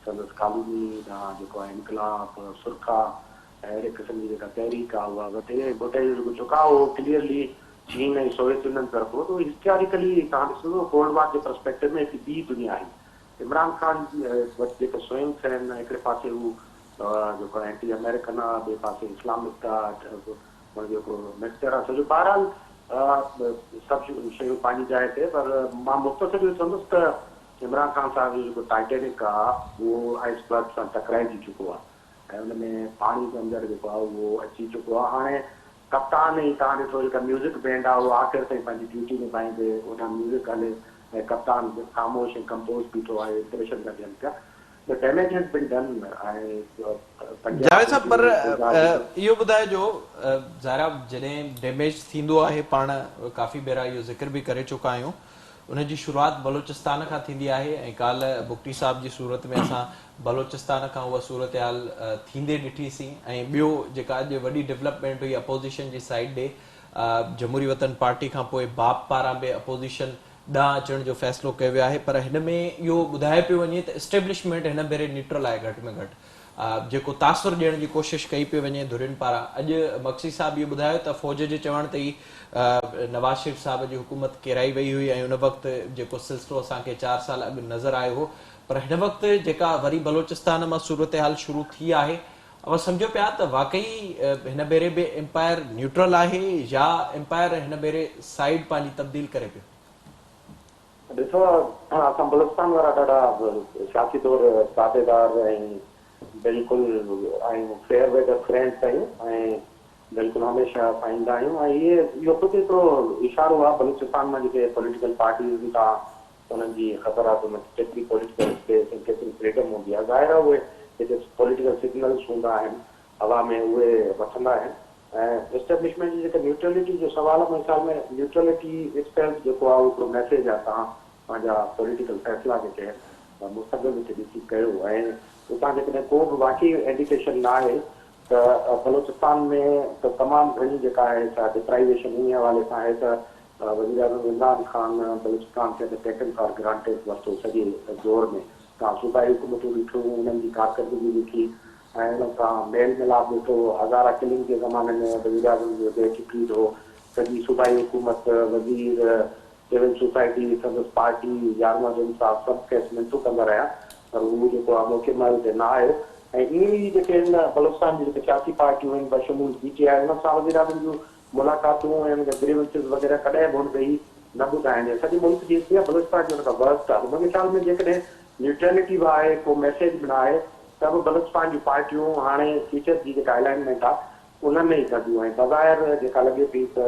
سندس ڪالوني ڏانهن جيڪو آهي انقلاب سرخا ۽ اهڙي قسم جي جيڪا تحريڪ آهي اها وڌي ۽ ڀٽي جو جيڪو جهڪاء هو ڪليئرلي چين ۽ سوويت يونين طرف هو ته اهو هسٽاريڪلي توهان ڏسندو ڪولڊ وار جي پرسپيڪٽو ۾ هڪ ٻي دنيا هئي. عمران خان وٽ جيڪي سوئنگس آهن هڪڙي پاسي هو جيڪو اينٽي آمريڪن آهي ٻئي پاسي اسلامڪ آهي ان جو هڪڙو مڪسچر آهي سڄو بهرحال سڀ شيون پنهنجي جاء تي پر مان مختصر اهو چوندس ته عمران خان صاحب جو جيڪو ٽائٽينڪ آهي اهو آئس برگ سان ٽڪرائجي چڪو آهي ۽ ان ۾ پاڻي جي اندر جيڪو آهي اهو اچي چڪو آهي هاڻي ڪپتان ۽ توهان ڏٺو جيڪا ميوزڪ بينڊ آهي اهو آخر تائين پنهنجي ڊيوٽي نڀائيندي هوڏانهن ميوزڪ هلي ۽ ڪپتان خاموش ۽ ڪمپوز بيٺو آهي امپريشن پيا ڏين پيا The damage has been done ۽ Punjab Javed صاحب پر جي اهو ٻڌائجو ظاهر آهي جڏهن ڊيميج ٿيندو آهي پاڻ ڪافي ڀيرا اهو ذڪر به ڪري چڪا آهيون ان جي شروعات بلوچستان کان ٿيندي آهي ۽ ڪالهه بگٽي صاحب جي صورت ۾ اسان بلوچستان کان اها صورتحال ٿيندي ڏٺي سين ۽ ٻيو جيڪا اڄ وڏي ڊولپمينٽ هئي اپوزيشن جي سائيڊ ڏي جمهوري وطن پارٽي کان پوء باپ پاران به اپوزيشن ڏانهن اچڻ جو فيصلو ڪيو ويو آهي پر هن ۾ اهو ٻڌايو پيو وڃي ته اسٽيبلشمينٽ هن ڀيري نيوٽرل آهي گهٽ ۾ گهٽ جيڪو تاثر ڏيڻ جي ڪوشش ڪئي پئي وڃي ڌرين پاران اڄ مگسي صاحب اهو ٻڌايو ته فوج جي چوڻ تي ئي نواز شريف صاحب جي حڪومت ڪيرائي وئي هئي ۽ ان وقت جيڪو سلسلو اسان کي چار سال اڳ نظر آيو هو پر هن وقت جيڪا وري بلوچستان مان صورتحال شروع ٿي آهي اوهان سمجهو پيا ته واقعي هن ڀيري به امپائر نيوٽرل آهي يا امپائر هن ڀيري سائيڊ پنهنجي تبديل ڪري پيو؟ ڏسو اسان بلوچستان وارا ڏاڍا سياسي طور تابعدار ۽ بلڪل آهيون فيئر ويدر فرينڊس آهيون ۽ بلڪل هميشه اسان ايندا آهيون ۽ اهي اهو خود هڪڙو اشارو آهي بلوچستان مان جيڪي پوليٽيڪل پارٽيز به تان انهن جي خبر آهي ته انهن کي ڪيتري پوليٽيڪل اسپيس ۽ ڪيتري فريڊم هوندي آهي ظاهر آهي اهي جيڪي پوليٽيڪل سگنلز هوندا آهن هوا ۾ اهي وٺندا آهن ۽ اسٽيبلشمينٽ جي جيڪا نيوٽرلٽي جو سوال آهي منهنجي خيال ۾ نيوٽرلٽي it self جيڪو آهي اهو هڪڙو ميسيج آهي توهان پنهنجا پوليٽيڪل فيصلا جيڪي آهن مستقبل کي ڏسي ڪيو ۽ اتان جيڪڏهن ڪو به واقعي انڊيڪيشن نه آهي ته بلوچستان ۾ ته تمام گهڻي جيڪا آهي سا ڊپرائيويشن انهي حوالي سان آهي ته وزيراعظم عمران خان بلوچستان کي ته ٽيڪن فار گرانٽيڊ ورتو سڄي دور ۾ توهان صوبائي حڪومتون ڏٺيون انهن جي ڪارڪردگي ڏٺي ۽ انهن سان ميل ميلاپ ڏٺو. هزاره ڪلنگ جي زماني ۾ وزيراعظم جو ڊيٽ ٽويٽ هو. سڄي صوبائي حڪومت، وزير، سول سوسائٽي، سندس پارٽي، يار محمد صاحب سڀ کيس منٿون ڪندا رهيا پر هو جيڪو آهي موقعي مهل تي نه آيو ۽ ائين ئي جيڪي هن بلوچستان جون جيڪي سياسي پارٽيون آهن بشمول پي ٽي آء انهن سان وزيراعظم جون ملاقاتون ۽ انهن جا گريونسز وغيره ڪڏهن به هن ويهي نه ٻڌا آهن ۽ سڄي ملڪ جي هستري آهي بلوچستان جي ان کان ورسٽ آهي ته منهنجي خيال ۾ جيڪڏهن نيوٽرلٽي به آهي ڪو ميسيج به نه آهي ته به بلوچستان جون پارٽيون هاڻي فيوچر جي جيڪا الائنمينٽ آهي ان ۾ ئي ڪنديون ۽ بظاهر جيڪا لڳي پئي ته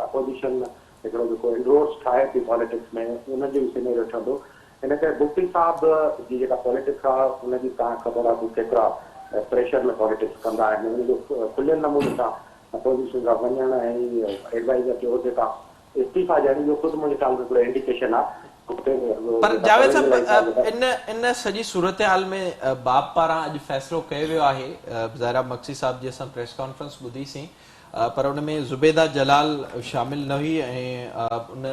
اپوزيشن هڪڙو جيڪو انروڊس ٺاهي پئي پاليٽڪس ۾ ان جو ئي سينيريو ٺهندو ان ڪري بگٽي صاحب جي جيڪا پاليٽڪس آهي ان جي توهان کي خبر آهي هو ڪيترا پريشر ۾ پاليٽڪس ڪندا آهن ان جو کليل نموني سان اپوزيشن سان وڃڻ ۽ ايڊوائيزر جي عهدي تان استعيفا ڏيڻ اهو خود منهنجي خيال ۾ هڪڙو انڊيڪيشن آهي پر جاويد صاحب ان ان سڄي صورتحال ۾ باب پاران اڄ فيصلو ڪيو ويو آهي ظاهر آهي مگسي صاحب جي اسان پريس ڪانفرنس ٻڌي سين پر ان ۾ زبيده جلال شامل نه هئي ۽ ان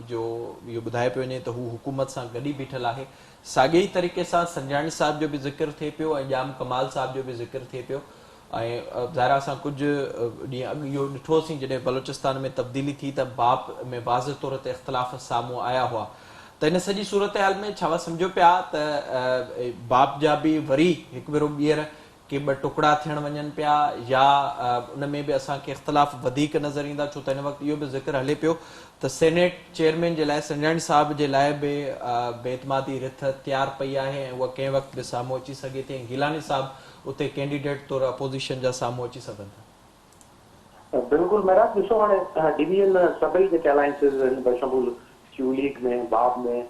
جو اهو ٻڌايو پيو وڃي ته هو حڪومت سان گڏ ئي بيٺل آهي. ساڳئي ئي طريقي سان سنجراڻي صاحب جو به ذڪر ٿئي پيو ۽ ڄام ڪمال صاحب جو به ذڪر ٿئي پيو ۽ ظاهر آهي اسان ڪجهه ڏينهن اڳ اهو ڏٺوسين جڏهن بلوچستان ۾ تبديلي ٿي ته باپ ۾ واضح طور تي اختلاف سامهون آيا هئا ته ان سڄي صورتحال ۾ ڇا اوهان سمجهو پيا ته باپ جا به وري هڪ ڀيرو ٻيهر ڪي ٻه ٽڪڙا ٿيڻ وڃن پيا يا ان ۾ به اسان کي اختلاف وڌيڪ نظر ايندا ڇو ته هن وقت اهو به ذڪر هلي پيو ته سينيٽ چيئرمين جي لاء سنجراڻي صاحب جي لاء به بي اعتمادي رٿ تيار پئي آهي ۽ اها ڪنهن وقت به سامهون اچي سگهي ٿي ۽ گيلاني صاحب اتي ڪينڊيڊيٽ طور اپوزيشن جا سامهون اچي سگهن ٿا. بلڪل معراج ڏسو هاڻي ڊويزن سڀئي جيڪي الائنسز آهن بشمول ڪيو ليگ ۾ باب ۾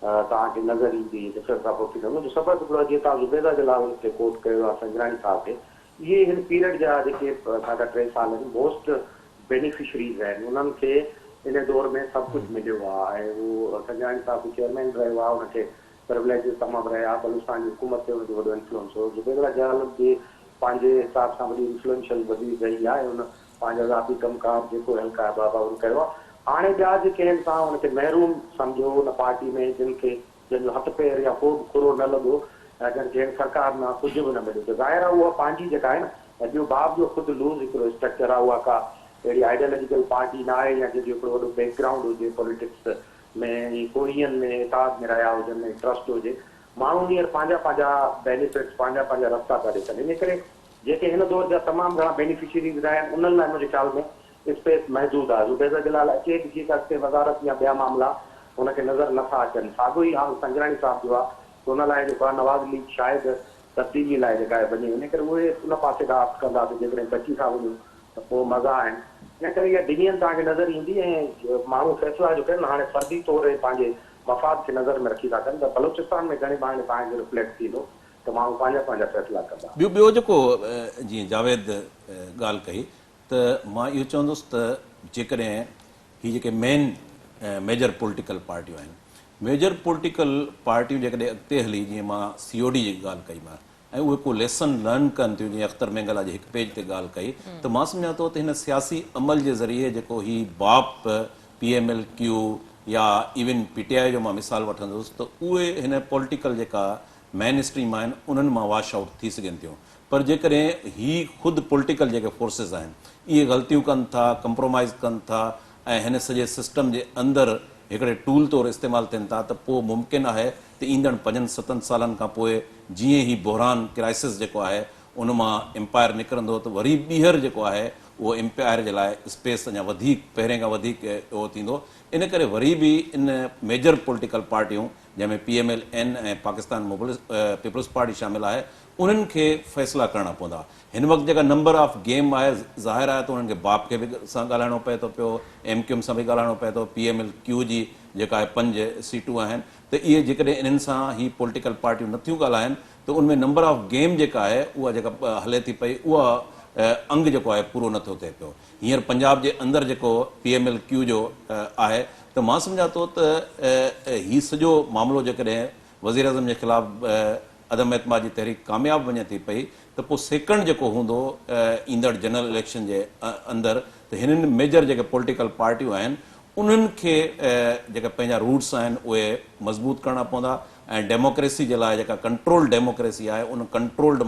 توهان کي نظر ايندي ڊفرنس آف اوپينين ان جو سبب هڪڙو آهي جيئن توهان زبيده جلال کي ڪوٽ ڪيو يا سنجراڻي صاحب کي اهي هن پيريڊ جا جيڪي ساڍا ٽي سال آهن موسٽ بينيفشريز آهن انهن کي ان دور ۾ سڀ ڪجهه مليو آهي ۽ هو سنجراڻي صاحب به چيئرمين رهيو آهي ان کي پروليجز تمام رهيا بلوچستان جي حڪومت تي ان جو وڏو انفلوئنس هو زبيده جلال به پنهنجي حساب سان وڏي انفلوئنشل وزير رهي آهي ۽ ان پنهنجا ذاتي ڪم ڪار جيڪو حلقه احباب آهي ان ڪيو آهي. هاڻي ٻيا جيڪي آهن توهان ان کي محروم سمجهو ان پارٽي ۾ جن کي جن جو هٿ پير يا ڪو به کرو نه لڳو يا جن کي هن سرڪار مان ڪجهه به نه مليو ته ظاهر آهي اها پنهنجي جيڪا آهي نه ۽ ٻيو باب جو خود لوز هڪڙو اسٽرڪچر آهي اها ڪا اهڙي آئيڊيالاجيڪل پارٽي نه آهي يا جنهن جو هڪڙو وڏو بيڪ گرائونڊ هجي پوليٽڪس ۾ ۽ ڪوهين ۾ اتحاد ۾ رهيا هجن ۽ ٽرسٽ هجي ماڻهو هينئر پنهنجا پنهنجا بينيفٽس پنهنجا پنهنجا رستا پيا ڏسن ان ڪري جيڪي هن دور جا تمام گهڻا بينيفشريز رهيا آهن انهن لاء منهنجي خيال ۾ اسپيس محدود آهي. زبيده جلال اچي به ٿي ته اڳتي وزارت يا ٻيا معاملا هن کي نظر نه ٿا اچن. ساڳيو ئي حال سنجراڻي صاحب جو آهي ته ان لاء جيڪو آهي نواز ليگ شايد تبديلي لاء جيڪا آهي وڃي ان ڪري اهي ان پاسي ڏانهن آپٽ ڪندا ته جيڪڏهن بچي ٿا وڃون ته پوء مزا آهن. ان ڪري اها ڊويزن توهان کي نظر ايندي ۽ ماڻهو فيصلا جو ڪن هاڻي فردي طور ۽ پنهنجي مفاد کي نظر ۾ رکي ٿا ڪن ته بلوچستان ۾ گهڻي ڀاڱي توهان کي رفليڪٽ ٿيندو ته ماڻهو پنهنجا پنهنجا فيصلا ڪندا. ٻيو ٻيو جيڪو جيئن جاويد ڳالهه ڪئي ته مان اهو چوندس ته جيڪڏهن هي جيڪي مين ميجر پوليٽيڪل پارٽيون آهن ميجر پوليٽيڪل پارٽيون جيڪڏهن اڳتي هلي جيئن مان سي او ڊي جي ڳالهه ڪئي مان ۽ اهي ڪو ليسن لرن ڪن ٿيون جيئن اختر مينگل اڄ هڪ پيج تي ڳالهه ڪئي ته مان سمجهان ٿو ته هن سياسي عمل جي ذريعي جيڪو هي باپ پي ايم ايل ڪيو يا ايون پي ٽي آء جو مان مثال وٺندس ته اهي هن پوليٽيڪل جيڪا مين اسٽريم آهن انهن مان واش آئوٽ ٿي سگهن ٿيون پر جيڪڏهن هي خود پوليٽيڪل جيڪي فورسز آهن اهي غلطيون ڪن ٿا ڪمپرومائز ڪن ٿا ۽ هن سڄي سسٽم جي اندر هڪڙي ٽول طور استعمال ٿين ٿا ته پوء ممڪن آهي ته ايندڙ پنجن ستن سالن کان پوء جيئن هي بحران ڪرائسس جيڪو آهي ان مان امپائر نڪرندو ته وري ٻيهر جيڪو آهي اهو امپائر جي لاء اسپيس اڃا وڌيڪ پهرين کان وڌيڪ اهو ٿيندو ان ڪري وري به ان ميجر پوليٽيڪل پارٽيون جنهن ۾ P M L N ۽ Pakistan peoples party شامل آهي انهن کي فيصلا ڪرڻا پوندا. هن وقت جيڪا نمبر آف گيم آهي ظاهر آهي ته انهن کي باپ کي به سان ڳالهائڻو پئي ٿو پيو، ايم ڪيو ايم سان به ڳالهائڻو پئي ٿو، پي ايم ايل ڪيو جي جيڪا آهي پنج سيٽون آهن ته اهي جيڪڏهن انهن سان هي پوليٽيڪل پارٽيون نٿيون ڳالهائن ته ان ۾ نمبر آف گيم جيڪا آهي اها جيڪا هلي ٿي پئي اها انگ جيڪو آهي پورو نٿو ٿئي پيو. هينئر پنجاب جي اندر جيڪو پي ايم ايل ڪيو جو آهي ته مان سمجهان ٿو ته هي سڄو معاملو جيڪڏهن وزيراعظم جي خلاف عدم اعتماد جي تحريڪ ڪامياب وڃي ٿي پئي ته پوء سيڪنڊ جيڪو هوندو ايندڙ جنرل اليڪشن جي اندر ته هنن ميجر جيڪي پوليٽيڪل پارٽيون آهن انهن کي جيڪا پنهنجا روٽس آهن اهي مضبوط ڪرڻا پوندا ۽ ڊيموڪريسي جي لاء جيڪا ڪنٽرولڊ ڊيموڪريسي آهي ان ڪنٽرولڊ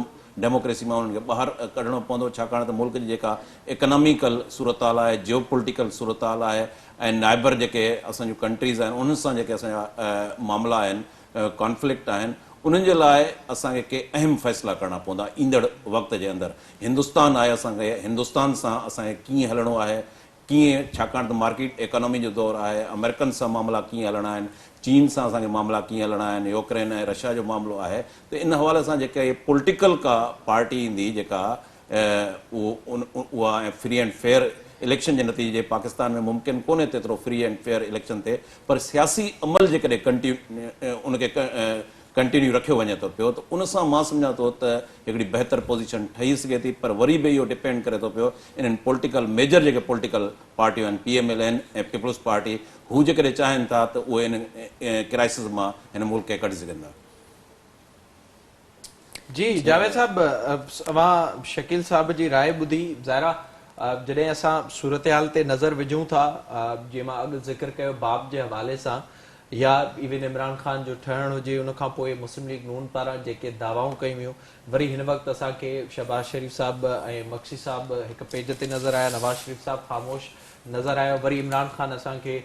ڊيموڪريسي مان انهن کي ٻاهر ڪڍڻو پوندو ڇاڪاڻ ته ملڪ جي جيڪا اڪناميڪل صورتحال آهي جيو پوليٽيڪل صورتحال آهي ۽ نائبر جيڪي اسان جون ڪنٽريز آهن انهن سان جيڪي اسان جا معاملا آهن ڪانفلڪٽ آهن انهن جي لاء اسان کي ڪي اهم فيصلا ڪرڻا پوندا ايندڙ وقت جي اندر هندستان آهي اسان کي هندستان سان اسان کي ڪيئن هلڻو آهي ڪيئن ڇاڪاڻ ته مارڪيٽ ايڪانومي جو دور آهي آمريڪن سان معاملا ڪيئن هلڻا آهن چين سان اسان کي معاملا ڪيئن هلڻا آهن يوڪرين ۽ رشيا جو معاملو آهي ته ان حوالي سان جيڪا هي پوليٽيڪل ڪا پارٽي ايندي جيڪا اها ۽ فري اينڊ فيئر اليڪشن جي نتيجي جي پاڪستان ۾ ممڪن ڪونهي ته ايترو فري اينڊ فيئر اليڪشن ٿئي پر سياسي عمل جيڪڏهن ڪنٽينيو ان کي ڪنٽينيو رکيو وڃي ٿو پيو ته ان سان مان سمجهان ٿو ته هڪڙي بهتر پوزيشن ٺهي سگهي ٿي پر وري به اهو ڊپينڊ ڪري ٿو پيو انهن پوليٽيڪل ميجر جيڪي پوليٽيڪل پارٽيون آهن P M L N ۽ peoples party هو جيڪڏهن چاهين ٿا ته اهي ان ڪرائسس مان هن ملڪ کي ڪڍي سگهن ٿا. جي جاويد صاحب اوهان شڪيل صاحب جي راء ٻڌي ظاهر آ جڏهن اسان صورتحال تي نظر وجهون ٿا جيئن مان اڳ ذڪر ڪيو باب جي حوالي سان يا ايون عمران خان جو ٺهڻ هجي ان کان پوء مسلم ليگ نون پاران جيڪي دعوائون ڪيون ويون وري هن وقت اسان کي شهباز شريف صاحب ۽ مگسي صاحب هڪ پيج تي نظر آيا نواز شريف صاحب خاموش نظر آيو وري عمران خان اسان کي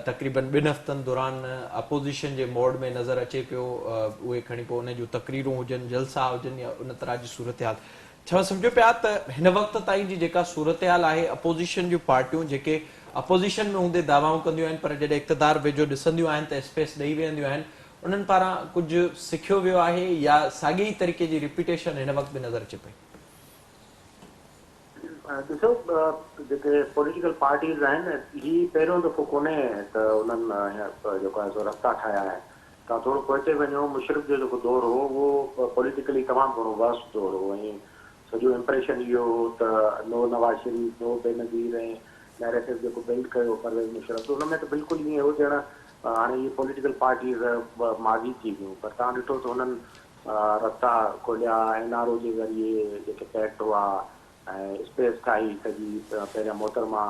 تقريبن ٻن هفتن دوران اپوزيشن جي موڊ ۾ نظر اچي پيو اهي کڻي پوء ان جون تقريرون هجن جلسا هجن يا ان طرح جي صورتحال ڇا سمجهو پيا ته هن وقت تائين جي جيڪا صورتحال آهي اپوزيشن جون پارٽيون جيڪي اپوزيشن ۾ هوندي دعوائون ڪنديون آهن پر جڏهن اقتدار ويجهو ڏسنديون آهن ته اسپيس ڏئي ويهنديون آهن انهن پاران ڪجهه سکيو ويو آهي يا ساڳئي ئي طريقي جي ريپيٽيشن هن وقت به نظر اچي پئي؟ ڏسو جيڪي پوليٽيڪل پارٽيز آهن هي پهريون دفعو ڪونهي ته انهن جيڪو آهي سو رستا ٺاهيا آهن. توهان ٿورو پوئتي وڃو مشرف جو جيڪو دور هو اهو پوليٽيڪلي تمام گهڻو ورسٽ دور هو ۽ سڄو امپريشن اهو هو ته نو نواز شريف نو بينظير ۽ نيريٽو جيڪو بلڊ ڪيو پرويز مشرف ته ان ۾ ته بلڪل ائين هو ڄڻ هاڻي اهي پوليٽيڪل پارٽيز ماضي ٿي ويون پر توهان ڏٺو ته هنن رستا کوليا اين آر او جي ذريعي جيڪي پيڪٽ هئا ۽ اسپيس ٺاهي سڄي پهريان محترمه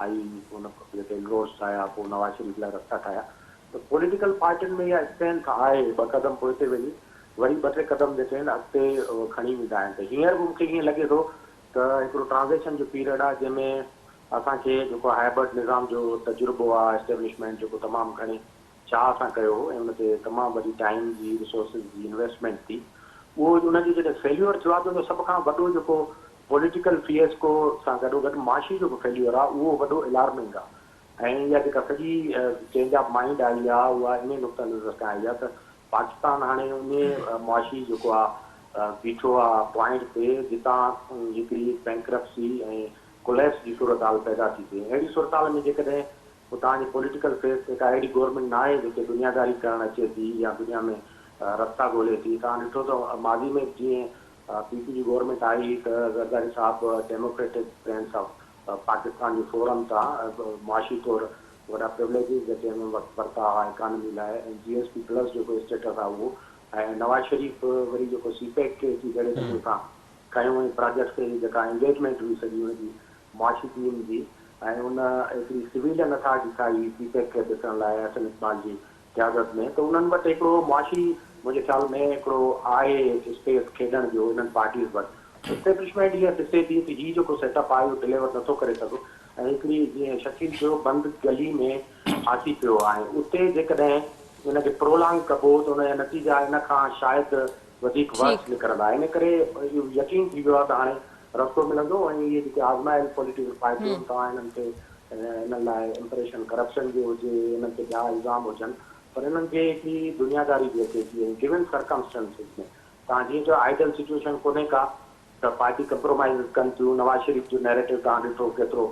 آئي ان جيڪي روڊس ٺاهيا پوء نواز شريف لاء رستا ٺاهيا ته پوليٽيڪل پارٽين ۾ اها اسٽرينٿ آهي ٻه قدم پوئتي وڃي وري ٻه ٽي قدم جيڪي آهن اڳتي کڻي ويندا آهن ته هينئر به مون کي ائين لڳي ٿو ته هڪڙو ٽرانزيشن جو پيريڊ آهي جنهن ۾ اسان کي جيڪو هائبرڊ نظام جو تجربو آهي اسٽيبلشمينٽ جيڪو تمام گهڻي چاهه سان ڪيو هو ۽ ان تي تمام وڏي ٽائيم جي ريسورسز جي انويسٽمينٽ ٿي اهو ان جو جڏهن فيليور ٿيو آهي ته ان جو سڀ کان وڏو جيڪو پوليٽيڪل فيئسڪو سان گڏو گڏ معاشي جيڪو فيليور آهي اهو وڏو الارمنگ آهي ۽ اها جيڪا سڄي چينج آف مائنڊ آئي آهي اها انهي نقطه نظر کان آئي آهي ته پاڪستان هاڻي انهي معاشي جيڪو آهي بيٺو آهي پوائنٽ تي جتان هڪڙي بينڪرپسي ۽ ڪوليپس جي صورتحال پيدا ٿي ٿئي اهڙي صورتحال ۾ جيڪڏهن اتان جي پوليٽيڪل فيس تي ڪا اهڙي گورنمينٽ ناهي جيڪي دنياداري ڪرڻ اچي ٿي يا دنيا ۾ رستا ڳولي ٿي. توهان ڏٺو ته ماضي ۾ به جيئن پي پي جي گورنمينٽ آئي ته زرداري صاحب ڊيموڪريٽڪ فرينڊس آف پاڪستان جي فورم تان معاشي طور وڏا پروليجز جيڪي ان وقت ورتا هئا اڪانومي لاء ۽ جي ايس پي پلس جيڪو اسٽيٽس آهي اهو ۽ نواز شريف وري جيڪو سي پيڪ کي اچي جهڙي نموني سان کنيو ۽ پراجيڪٽس تي جيڪا انگيجمينٽ هئي سڄي ان جي معاشي ٽيم جي ۽ ان هڪڙي سويلين اٿارٽي ٺاهي سي پيڪ کي ڏسڻ لاء احسن اقبال جي قيادت ۾ ته انهن وٽ هڪڙو معاشي منهنجي خيال ۾ هڪڙو آهي اسپيس کيڏڻ جو انهن پارٽيز وٽ اسٽيبلشمينٽ هينئر ڏسي ٿي ته هي جيڪو سيٽ اپ آهي اهو ڊليور نٿو ڪري سگهو ۽ هڪڙي جيئن شڪيل چيو بند گلي ۾ ڦاسي پيو آهي اتي جيڪڏهن ان کي پرولانگ ڪبو ته ان جا نتيجا ان کان شايد وڌيڪ ورس نڪرندا ان ڪري اهو يقين ٿي ويو آهي ته هاڻي رستو ملندو ۽ اهي جيڪي آزمايل پوليٽيڪل پارٽيون آهن توهان انهن تي انهن لاء امپريشن ڪرپشن جو هجي انهن تي ٻيا الزام هجن پر انهن کي هڪڙي دنياداري به اچي ٿي ۽ گيون سرڪمسٽنسز ۾ توهان جيئن چيو آئيڊل سچوئيشن ڪونهي ڪا ته پارٽي ڪمپرومائيزز ڪن ٿيون نواز شريف جو نيريٽو توهان ڏٺو ڪيترو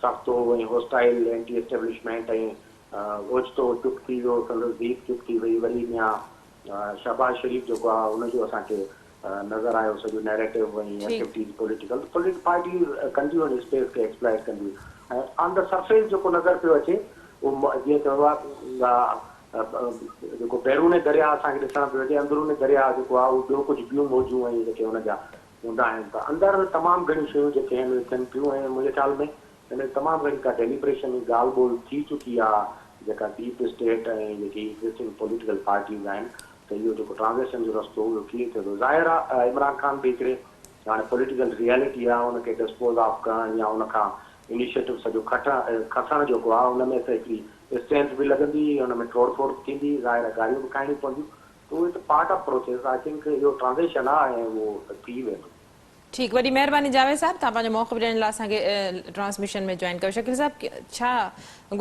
سخت هو ۽ هوسٽائل اينٽي اسٽيبلشمينٽ ۽ اوچتو چپ ٿي ويو سندس ڌيء به چپ ٿي وئي وري ميان شهباز شريف جيڪو آهي ان جو اسان کي نظر آيو سڄو نيريٽو ۽ ايڪٽيوٽيز پوليٽيڪل ته پوليٽ پارٽيز ڪنديون آهن اسپيس کي ايڪسپلائٽ ڪنديون ۽ آن the surface جيڪو نظر پيو اچي اهو جيئن چئبو آهي جيڪو بيرون درياء اسان کي ڏسڻ پيو اچي اندرون درياء جيڪو آهي اهو ٻيو ڪجهه ٻيون موجون ۽ جيڪي ان جا هوندا آهن ته اندر تمام گهڻيون شيون جيڪي آهن اهي ٿين پيون ۽ منهنجي خيال ۾ ان ۾ تمام گهڻي ڪا ڊيليبريشن ۽ ڳالهه ٻولهه ٿي چڪي آ جيڪا ڊيپ اسٽيٽ ۽ جيڪي ايگزسٽنگ پوليٽيڪل پارٽيز آهن ته اهو جيڪو ٽرانزيشن جو رستو اهو ڪيئن ٿيندو ظاهر آ عمران خان به هڪڙي هاڻي پوليٽيڪل ريئلٽي آ ان کي ڊسپوز آف ڪرڻ يا ان کان انيشيٽو سڄو کٽڻ کسڻ جيڪو آ ان ۾ ته هڪڙي اسٽرينٿ به لڳندي ان ۾ ٽوڙ ڦوڙ به ٿيندي ظاهر آ گاريون به کائڻيون پونديون ته اهو هڪ part of process I think اهو ٽرانزيشن آ ۽ اهو ٿي ويندو. ٺيڪ وڏي مهرباني جاويد صاحب توهان پنهنجو موقف ڏيڻ لاء اسان کي ٽرانسميشن ۾ جوائن ڪيو شڪيل صاحب ڇا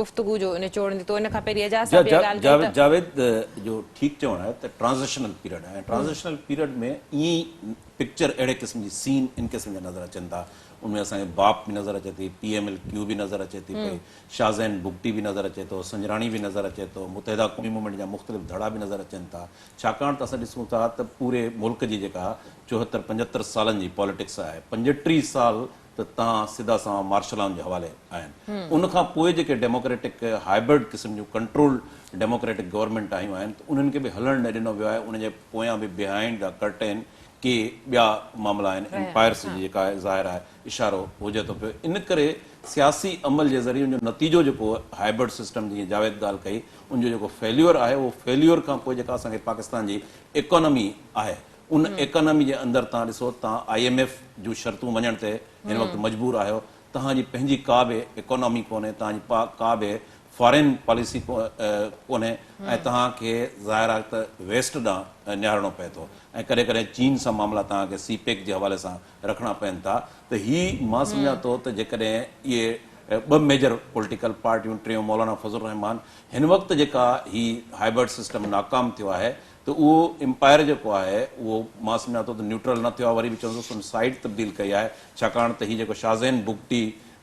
گفتگو جو نچوڙ نڪتو ان کان پهرين اعجاز صاحب اها ڳالهه ڪئي ته. جاويد جو ٺيڪ چوڻ آهي ته ٽرانزيشنل پيريڊ آهي ۽ ٽرانزيشنل پيريڊ ۾ ائين ئي پڪچر اهڙي قسم جي سين ان قسم جا نظر اچن ٿا ان ۾ اسان کي باپ به نظر اچي ٿي پي ايم ايل ڪيو به نظر اچي ٿي پئي شاهه زين بگٽي به نظر اچي ٿو سنجراڻي به نظر اچي ٿو متحده قومي موومينٽ جا مختلف ڌڙا به نظر اچن ٿا ڇاڪاڻ ته اسان ڏسون ٿا ته پوري ملڪ جي جيڪا چوهتر پنجهتر سالن جي پاليٽڪس آهي 35 سال ته تان سڌا سنوان مارشلائن جي حوالي آهن ان کان پوء جيڪي ڊيموڪريٽڪ هائبرڊ قسم جون ڪنٽرول ڊيموڪريٽڪ گورنمينٽ آيون آهن ته انهن کي به هلڻ نه ڏنو ويو آهي ان جي پويان به بيهائنڊ the curtain ڪي ٻيا معاملا آهن امپائرس جي جيڪا ظاهر آهي اشارو هجي ٿو پيو ان ڪري سياسي عمل جي ذريعي ان جو نتيجو جيڪو هائبرڊ سسٽم جيئن جاويد ڳالهه ڪئي ان جو جيڪو فيليور آهي اهو فيليور کان پوء جيڪا اسان کي پاڪستان جي ايڪانومي آهي ان ايڪانومي جي اندر توهان ڏسو توهان I M F جون شرطون مڃڻ تي هن وقت مجبور آهيو توهان جي پنهنجي ڪا به ايڪانومي ڪونهي توهان جي ڪا به فارين پاليسي ڪونهي ۽ توهان کي ظاهر آهي ته ويسٽ ڏانهن نهارڻو پئي ٿو ۽ ڪڏهن ڪڏهن چين سان معاملا توهان کي سي پيڪ جي حوالي سان رکڻا پين ٿا ته هي مان سمجهان ٿو ته جيڪڏهن اهي ٻه ميجر پوليٽيڪل پارٽيون ٽيون مولانا فضل الرحمان هن وقت جيڪا هي هائبرڊ سسٽم ناڪام ٿيو آهي ته اهو امپائر جيڪو آهي اهو مان سمجهان ٿو ته نيوٽرل نه ٿيو آهي وري به چوندس ان سائيڊ تبديل ڪئي آهي ڇاڪاڻ ته هي جيڪو شاهزين بگٽي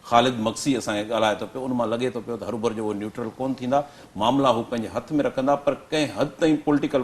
خالد مگسي اسان کي ڳالهائي ٿو پيو ان مان لڳي ٿو پيو ته هروڀرو جو اهي نيوٽرل ڪونه ٿيندا، معاملا هو پنهنجي هٿ ۾ رکندا پر ڪنهن حد تائين پوليٽيڪل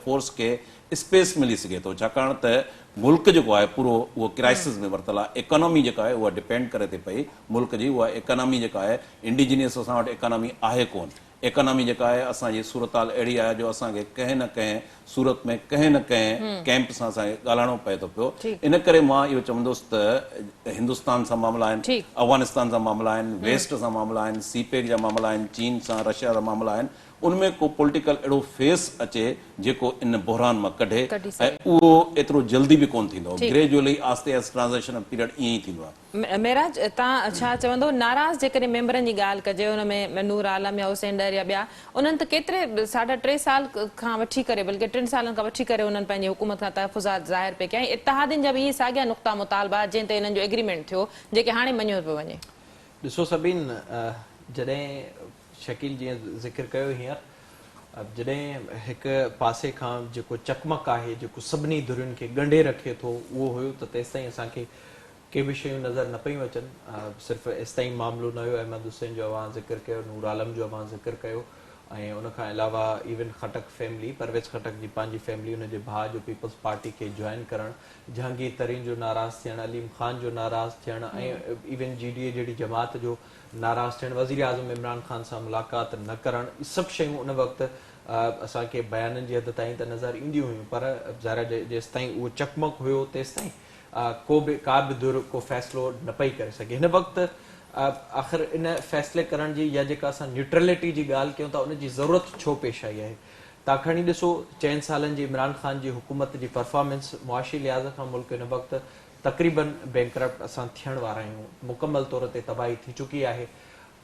فورس کي اسپيس ملي سگهي ٿو ڇاڪاڻ ته ملڪ جيڪو آهي پورو اهو ڪرائسز ۾ ورتل آهي ايڪانامي جيڪا آهي اها ڊپينڊ ڪري ٿي پئي ملڪ جي اها ايڪانامي جيڪا آهي انڊيجينيس اسان وٽ ايڪانامي آهي ڪونه. ايڪانامي جيڪا آهي اسان جي صورتحال اهڙي آهي جو اسان کي ڪنهن نه ڪنهن صورت ۾ ڪنهن نه ڪنهن ڪئمپ سان اسان کي ڳالهائڻو پئي ٿو پيو ان ڪري مان اهو چوندس ته هندستان سان معاملا آهن افغانستان سان معاملا آهن ويسٽ سان معاملا آهن سي پيڪ جا معاملا آهن چين سان رشيا سان معاملا آهن ان ۾ ڪو پوليٽيڪل اهڙو فيس اچي جيڪو ان بحران مان ڪڍي ۽ اهو ايترو جلدي به ڪونه ٿيندو گريجوئلي آهستي آهستي ٽرانزيشن پيريڊ ائين ئي ٿيندو آهي. معراج تان ڇا چوندو؟ ناراض جيڪڏهن ميمبرن جي ڳالهه ڪجي ان ۾ نور عالم يا حسين ڏهر يا ٻيا انهن ته ڪيتري ساڍا ٽي سال کان وٺي ڪري بلڪه ٽن سالن کان وٺي ڪري انهن پنهنجي حڪومت کان تحفظات ظاهر پئي ڪيا ۽ اتحادين جا به اهي ساڳيا نقطا مطالبا جنهن تي انهن جو ايگريمينٽ ٿيو جيڪي هاڻي مڃيو پيو وڃي. ڏسو سبين جڏهن شڪيل جيئن ذڪر ڪيو هينئر جڏهن هڪ پاسي کان جيڪو چقمق آهي جيڪو سڀني ڌرين کي ڳنڍي رکي ٿو اهو هيو ته تيستائين اسان کي ڪي به شيون نظر نه پيون اچن، صرف ايستائين معاملو نه هيو، احمد حسين جو اوهان ذڪر ڪيو، نور عالم جو اوهان ذڪر ڪيو ۽ ان کان علاوه ايون خٽڪ فيملي، پرويز خٽڪ جي پنهنجي فيملي، ان جي ڀاء جو پيپلز پارٽي کي جوائن ڪرڻ، جهانگير ترين جو ناراض ٿيڻ، عليم خان جو ناراض ٿيڻ ۽ ايون جي ڊي اي جهڙي جماعت جو ناراض ٿيڻ، وزيراعظم عمران خان سان ملاقات نه ڪرڻ، اهي سڀ شيون ان وقت اسان کي بيانن جي حد تائين ته نظر اينديون هيون پر ظاهر آهي جيستائين اهو چقمق هيو تيستائين ڪو به ڪا به ڌر ڪو فيصلو نه پئي ڪري سگهي. هن وقت آخر ان فيصلي ڪرڻ جي يا جيڪا اسان نيوٽرلٽي جي ڳالهه ڪيون ٿا ان جي ضرورت ڇو پيش آئي آهي؟ توهان کڻي ڏسو چئن سالن جي عمران خان جي حڪومت جي پرفارمنس معاشي لحاظ کان ملڪ هن وقت تقريبن بينڪرپٽ اسان ٿيڻ وارا آهيون مڪمل طور تي تباهي ٿي چڪي آهي.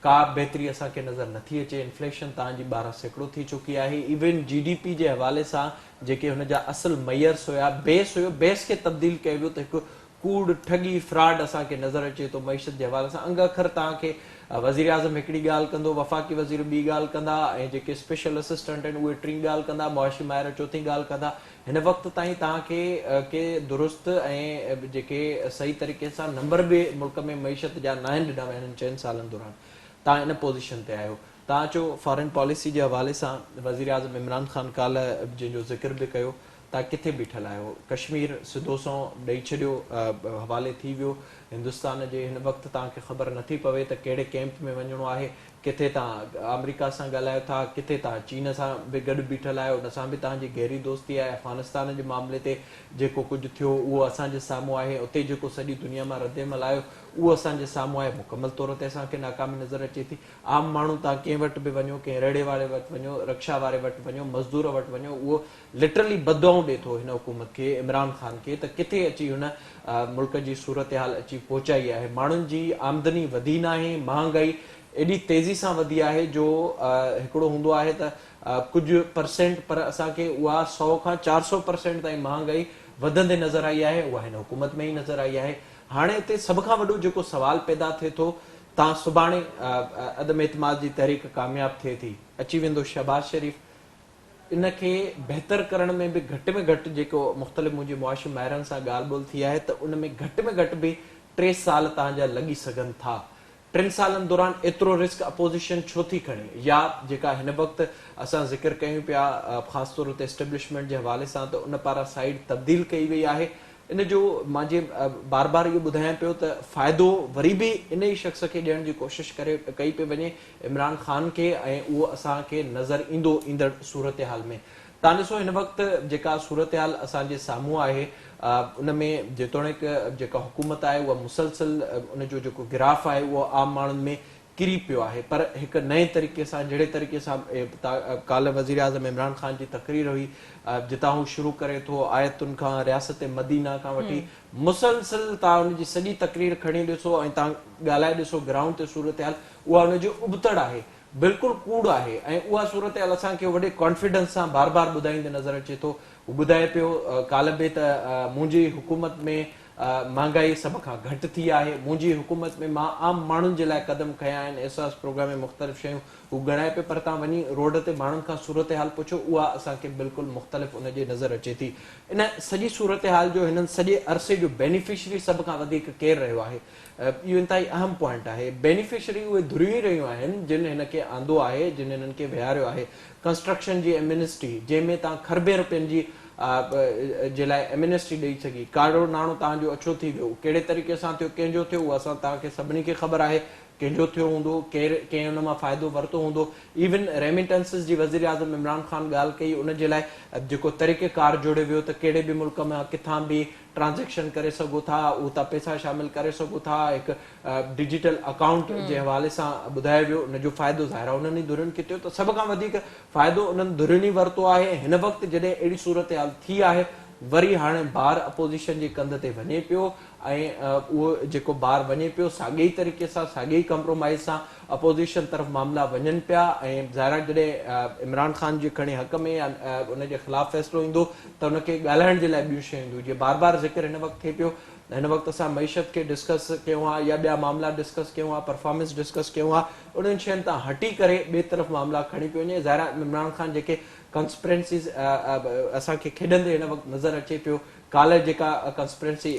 ڪا بهتري اسان کي نظر نٿي اچي، انفليشن توهان جي 12% ٿي چڪي آهي، ايون جي ڊي پي جي حوالي سان جيڪي هن جا اصل ميئرس هيا، بيس هيو، بيس کي تبديل ڪيو ويو ته هڪ ڪوڙ، ٺڳي، فراڊ اسان کي نظر اچي ٿو، معيشت جي حوالي سان انگ اکر توهان کي وزيراعظم هڪڙي ڳالهه ڪندو، وفاقي وزير ٻي ڳالهه ڪندا ۽ جيڪي اسپيشل اسسٽنٽ آهن اهي ٽين ڳالهه ڪندا، معاشي ماهر چوٿين ڳالهه ڪندا، هن وقت تائين توهان کي ڪي درست ۽ جيڪي صحيح طريقي سان نمبر به ملڪ ۾ معيشت جا ناهن ڏنا ويا هنن چئن سالن دوران توهان ان پوزيشن تي آهيو توهان اچو فارين پاليسي جي حوالي سان وزيراعظم عمران خان ڪالهه جنهن جو ذڪر به ڪيو توهان ڪٿي بيٺل آهيو ڪشمير سڌو سنئون ڏئي ڇڏيو حوالي ٿي ويو هندستان جي هن وقت توهان کي خبر نٿي پوي ته ڪهڙي ڪيمپ ۾ وڃڻو آهي ڪٿي توهان آمريڪا سان ڳالهايو ٿا، ڪٿي توهان چين سان به گڏ بيٺل آهيو، ان سان به توهان جي گهري دوستي آهي، افغانستان جي معاملي تي جيڪو ڪجهه ٿيو اهو اسان جي سامهون آهي، اتي جيڪو سڄي دنيا مان ردعمل آيو اهو اسان جي سامهون آهي، مڪمل طور تي اسان کي ناڪامي نظر اچي ٿي، عام ماڻهو توهان ڪنهن وٽ به وڃو، ڪنهن ريڙهي واري وٽ وڃو، رڪشا واري وٽ وڃو، مزدور وٽ وڃو، اهو لٽرلي بددعائون ڏي ٿو هن حڪومت کي، عمران خان کي ته ڪٿي اچي هن ملڪ جي صورتحال اچي پهچائي آهي، ماڻهن جي آمدني وڌي ناهي، مهانگائي ايڏي تيزي سان وڌي آهي جو هڪڙو هوندو آهي ته ڪجهه پرسينٽ پر اسان کي اها سئو کان 400 پرسينٽ تائين مهانگائي وڌندي نظر آئي آهي اها هن حڪومت ۾ ئي نظر آئي آهي هاڻي هتي سڀ کان وڏو جيڪو سوال پيدا ٿئي ٿو تان سڀاڻي عدم اعتماد جي تحريڪ ڪامياب ٿئي ٿي اچي ويندو شهباز شريف ان کي بهتر ڪرڻ ۾ به گهٽ ۾ گهٽ جيڪو مختلف منهنجي معاشي ماهرن سان ڳالهه ٻولهه ٿي آهي ته ان ۾ گهٽ ۾ گهٽ به ٽي سال توهان جا لڳي سگهن ٿا. ٽن سالن دوران ايترو رسڪ اپوزيشن ڇو ٿي کڻي يا جيڪا هن وقت اسان ذڪر ڪيون پيا خاص طور تي اسٽيبلشمينٽ جي حوالي سان ته ان پاران سائيڊ تبديل ڪئي وئي آهي ان جو مان جي بار بار اهو ٻڌايان پيو ته فائدو وري به ان ئي شخص کي ڏيڻ جي ڪوشش ڪري ڪئي پئي وڃي عمران خان کي ۽ اهو اسان کي نظر ايندو ايندڙ صورتحال ۾. توهان ڏسو هن وقت جيڪا صورتحال اسان جي سامهون آهي ان ۾ جيتوڻيڪ جيڪا حڪومت آهي اها مسلسل ان جو جيڪو گراف آهي اهو عام ماڻهن ۾ ڪري پيو آهي پر هڪ نئين طريقي سان جهڙي طريقي سان ڪالهه وزيراعظم عمران خان جي تقرير هئي جتان هو شروع ڪري ٿو آيتن کان رياست مدينه کان وٺي مسلسل توهان ان جي سڄي تقرير کڻي ڏسو ۽ توهان ڳالهائي ڏسو گرائونڊ تي صورتحال اها ان جي ابتڙ آهي بلڪل ڪوڙ آهي ۽ اها صورتحال اسان کي وڏي ڪانفيڊنس سان بار بار ٻڌائيندي نظر اچي ٿو هو ٻڌائي پيو ڪالهه به ته منهنجي حڪومت ۾ مهانگائي سڀ کان گهٽ ٿي آهي، منهنجي حڪومت ۾ مان عام ماڻهن جي لاء قدم کنيا آهن، احساس پروگرام ۽ مختلف شيون هو ڳڻائي پيو پر توهان وڃي روڊ تي ماڻهن کان صورتحال پڇو اها اسان کي بلڪل مختلف ان جي نظر اچي ٿي. ان سڄي صورتحال جو هنن سڄي عرصي جو بينيفشري سڀ کان وڌيڪ ڪير رهيو آهي؟ اهو انتهائي اهم پوائنٽ آهي. بينيفشري اهي ڌريون ئي رهيون آهن جن هن کي آندو آهي، جن هنن کي ويهاريو آهي. ڪنسٽرڪشن جي ايمنسٽي جنهن ۾ توهان کربين روپين جي جي لاء ايمنسٽي ڏئي سگهي. ڪارو ناڻو توهان جو اڇو ٿي ويو. ڪهڙي طريقي سان ٿيو، ڪنهن جو ٿيو، اهو اسان توهان کي سڀني کي خبر آهي. ڪنهن جو ٿيو هوندو، ڪير ڪنهن ان مان فائدو ورتو هوندو. ايون ريميٽنسز جي وزيراعظم عمران خان ڳالهه ڪئي، ان جي لاء جيڪو طريقه ڪار جوڙيو ويو ته ڪهڙي به ملڪ مان ڪٿان به ٽرانزيڪشن ڪري سگهو ٿا، اهو تان پئسا شامل ڪري سگهو ٿا، هڪ ڊجيٽل اڪائونٽ جي حوالي سان ٻڌايو ويو، ان جو فائدو ظاهر آهي انهن ئي ڌرين کي ٿيو ته سڀ کان وڌيڪ فائدو انهن ڌرين ئي ورتو آهي ۽ هن وقت جڏهن اهڙي صورتحال ٿي آهي وري هاڻي بار اپوزيشن جي ڪنڌ تي وڃي پيو ۽ اهو جيڪو بار وڃي پيو ساڳئي ئي طريقي سان ساڳئي ئي ڪمپرومائيز سان اپوزيشن طرف معاملا وڃن پيا ۽ ظاهر آهي جڏهن عمران خان جي کڻي حق ۾ يا ان جي خلاف فيصلو ايندو ته ان کي ڳالهائڻ جي لاء ٻيون شيون اينديون جيئن بار بار ذڪر هن وقت ٿئي پيو هن وقت اسان معيشت کي ڊسڪس ڪيون ها يا ٻيا معاملا ڊسڪس ڪيون ها پرفارمنس ڊسڪس ڪيون ها انهن شين تان هٽي ڪري ٻئي طرف معاملا کڻي پيو وڃي ظاهر آهي عمران خان جيڪي ڪنسپرنسيز اسان کي کيڏندي هن وقت نظر اچي پيو ڪالهه جيڪا ڪنسپرنسي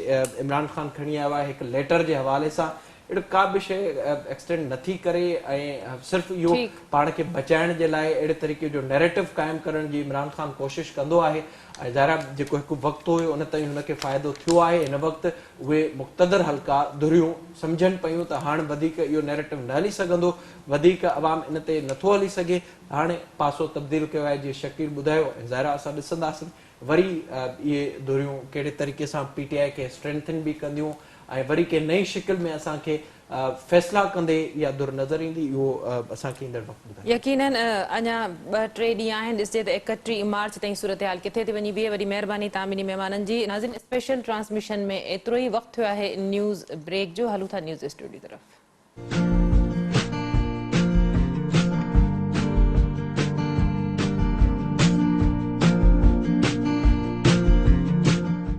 عمران خان کڻي آيو آهي هڪ ليٽر جي حوالي سان اهڙي ڪا به شيء ايڪسٽينڊ نٿي ڪري ۽ صرف اهو پاڻ کي بچائڻ جي لاء اهڙي طريقي جو نيريٽو قائم ڪرڻ جي عمران خان ڪوشش ڪندو آهي ۽ ظاهر آهي جيڪو هڪ وقت هيو ان تائين هن کي فائدو ٿيو آهي هن وقت اهي مقتدر حلقا ڌريون سمجهن پيون ته هاڻ وڌيڪ اهو نيريٽو نه هلي سگهندو وڌيڪ عوام ان تي نٿو هلي سگهي هاڻي پاسو تبديل ڪيو آهي جيئن شڪيل ٻڌايو ۽ ظاهر آهي اسان ڏسنداسين وري اهي ڌريون ڪهڙي طريقي سان پي ٽي آء کي اسٽرينٿن به ڪنديون ۽ وري ڪنهن نئين شڪل ۾ اسان کي فيصلا ڪندي اها ڌر نظر ايندي اهو اسان کي ايندڙ وقت ٻڌائيندو. يقينن اڃا ٻه ٽي ڏينهن آهن ڏسجي ته 31 مارچ تائين صورتحال ڪٿي ٿي وڃي بيهي وڏي مهرباني توهان ٻنهي مهمانن جي ناظرين اسپيشل ٽرانسميشن ۾ ايترو ئي وقت ٿيو آهي نيوز بريڪ جو هلون ٿا نيوز اسٽوڊيو طرف.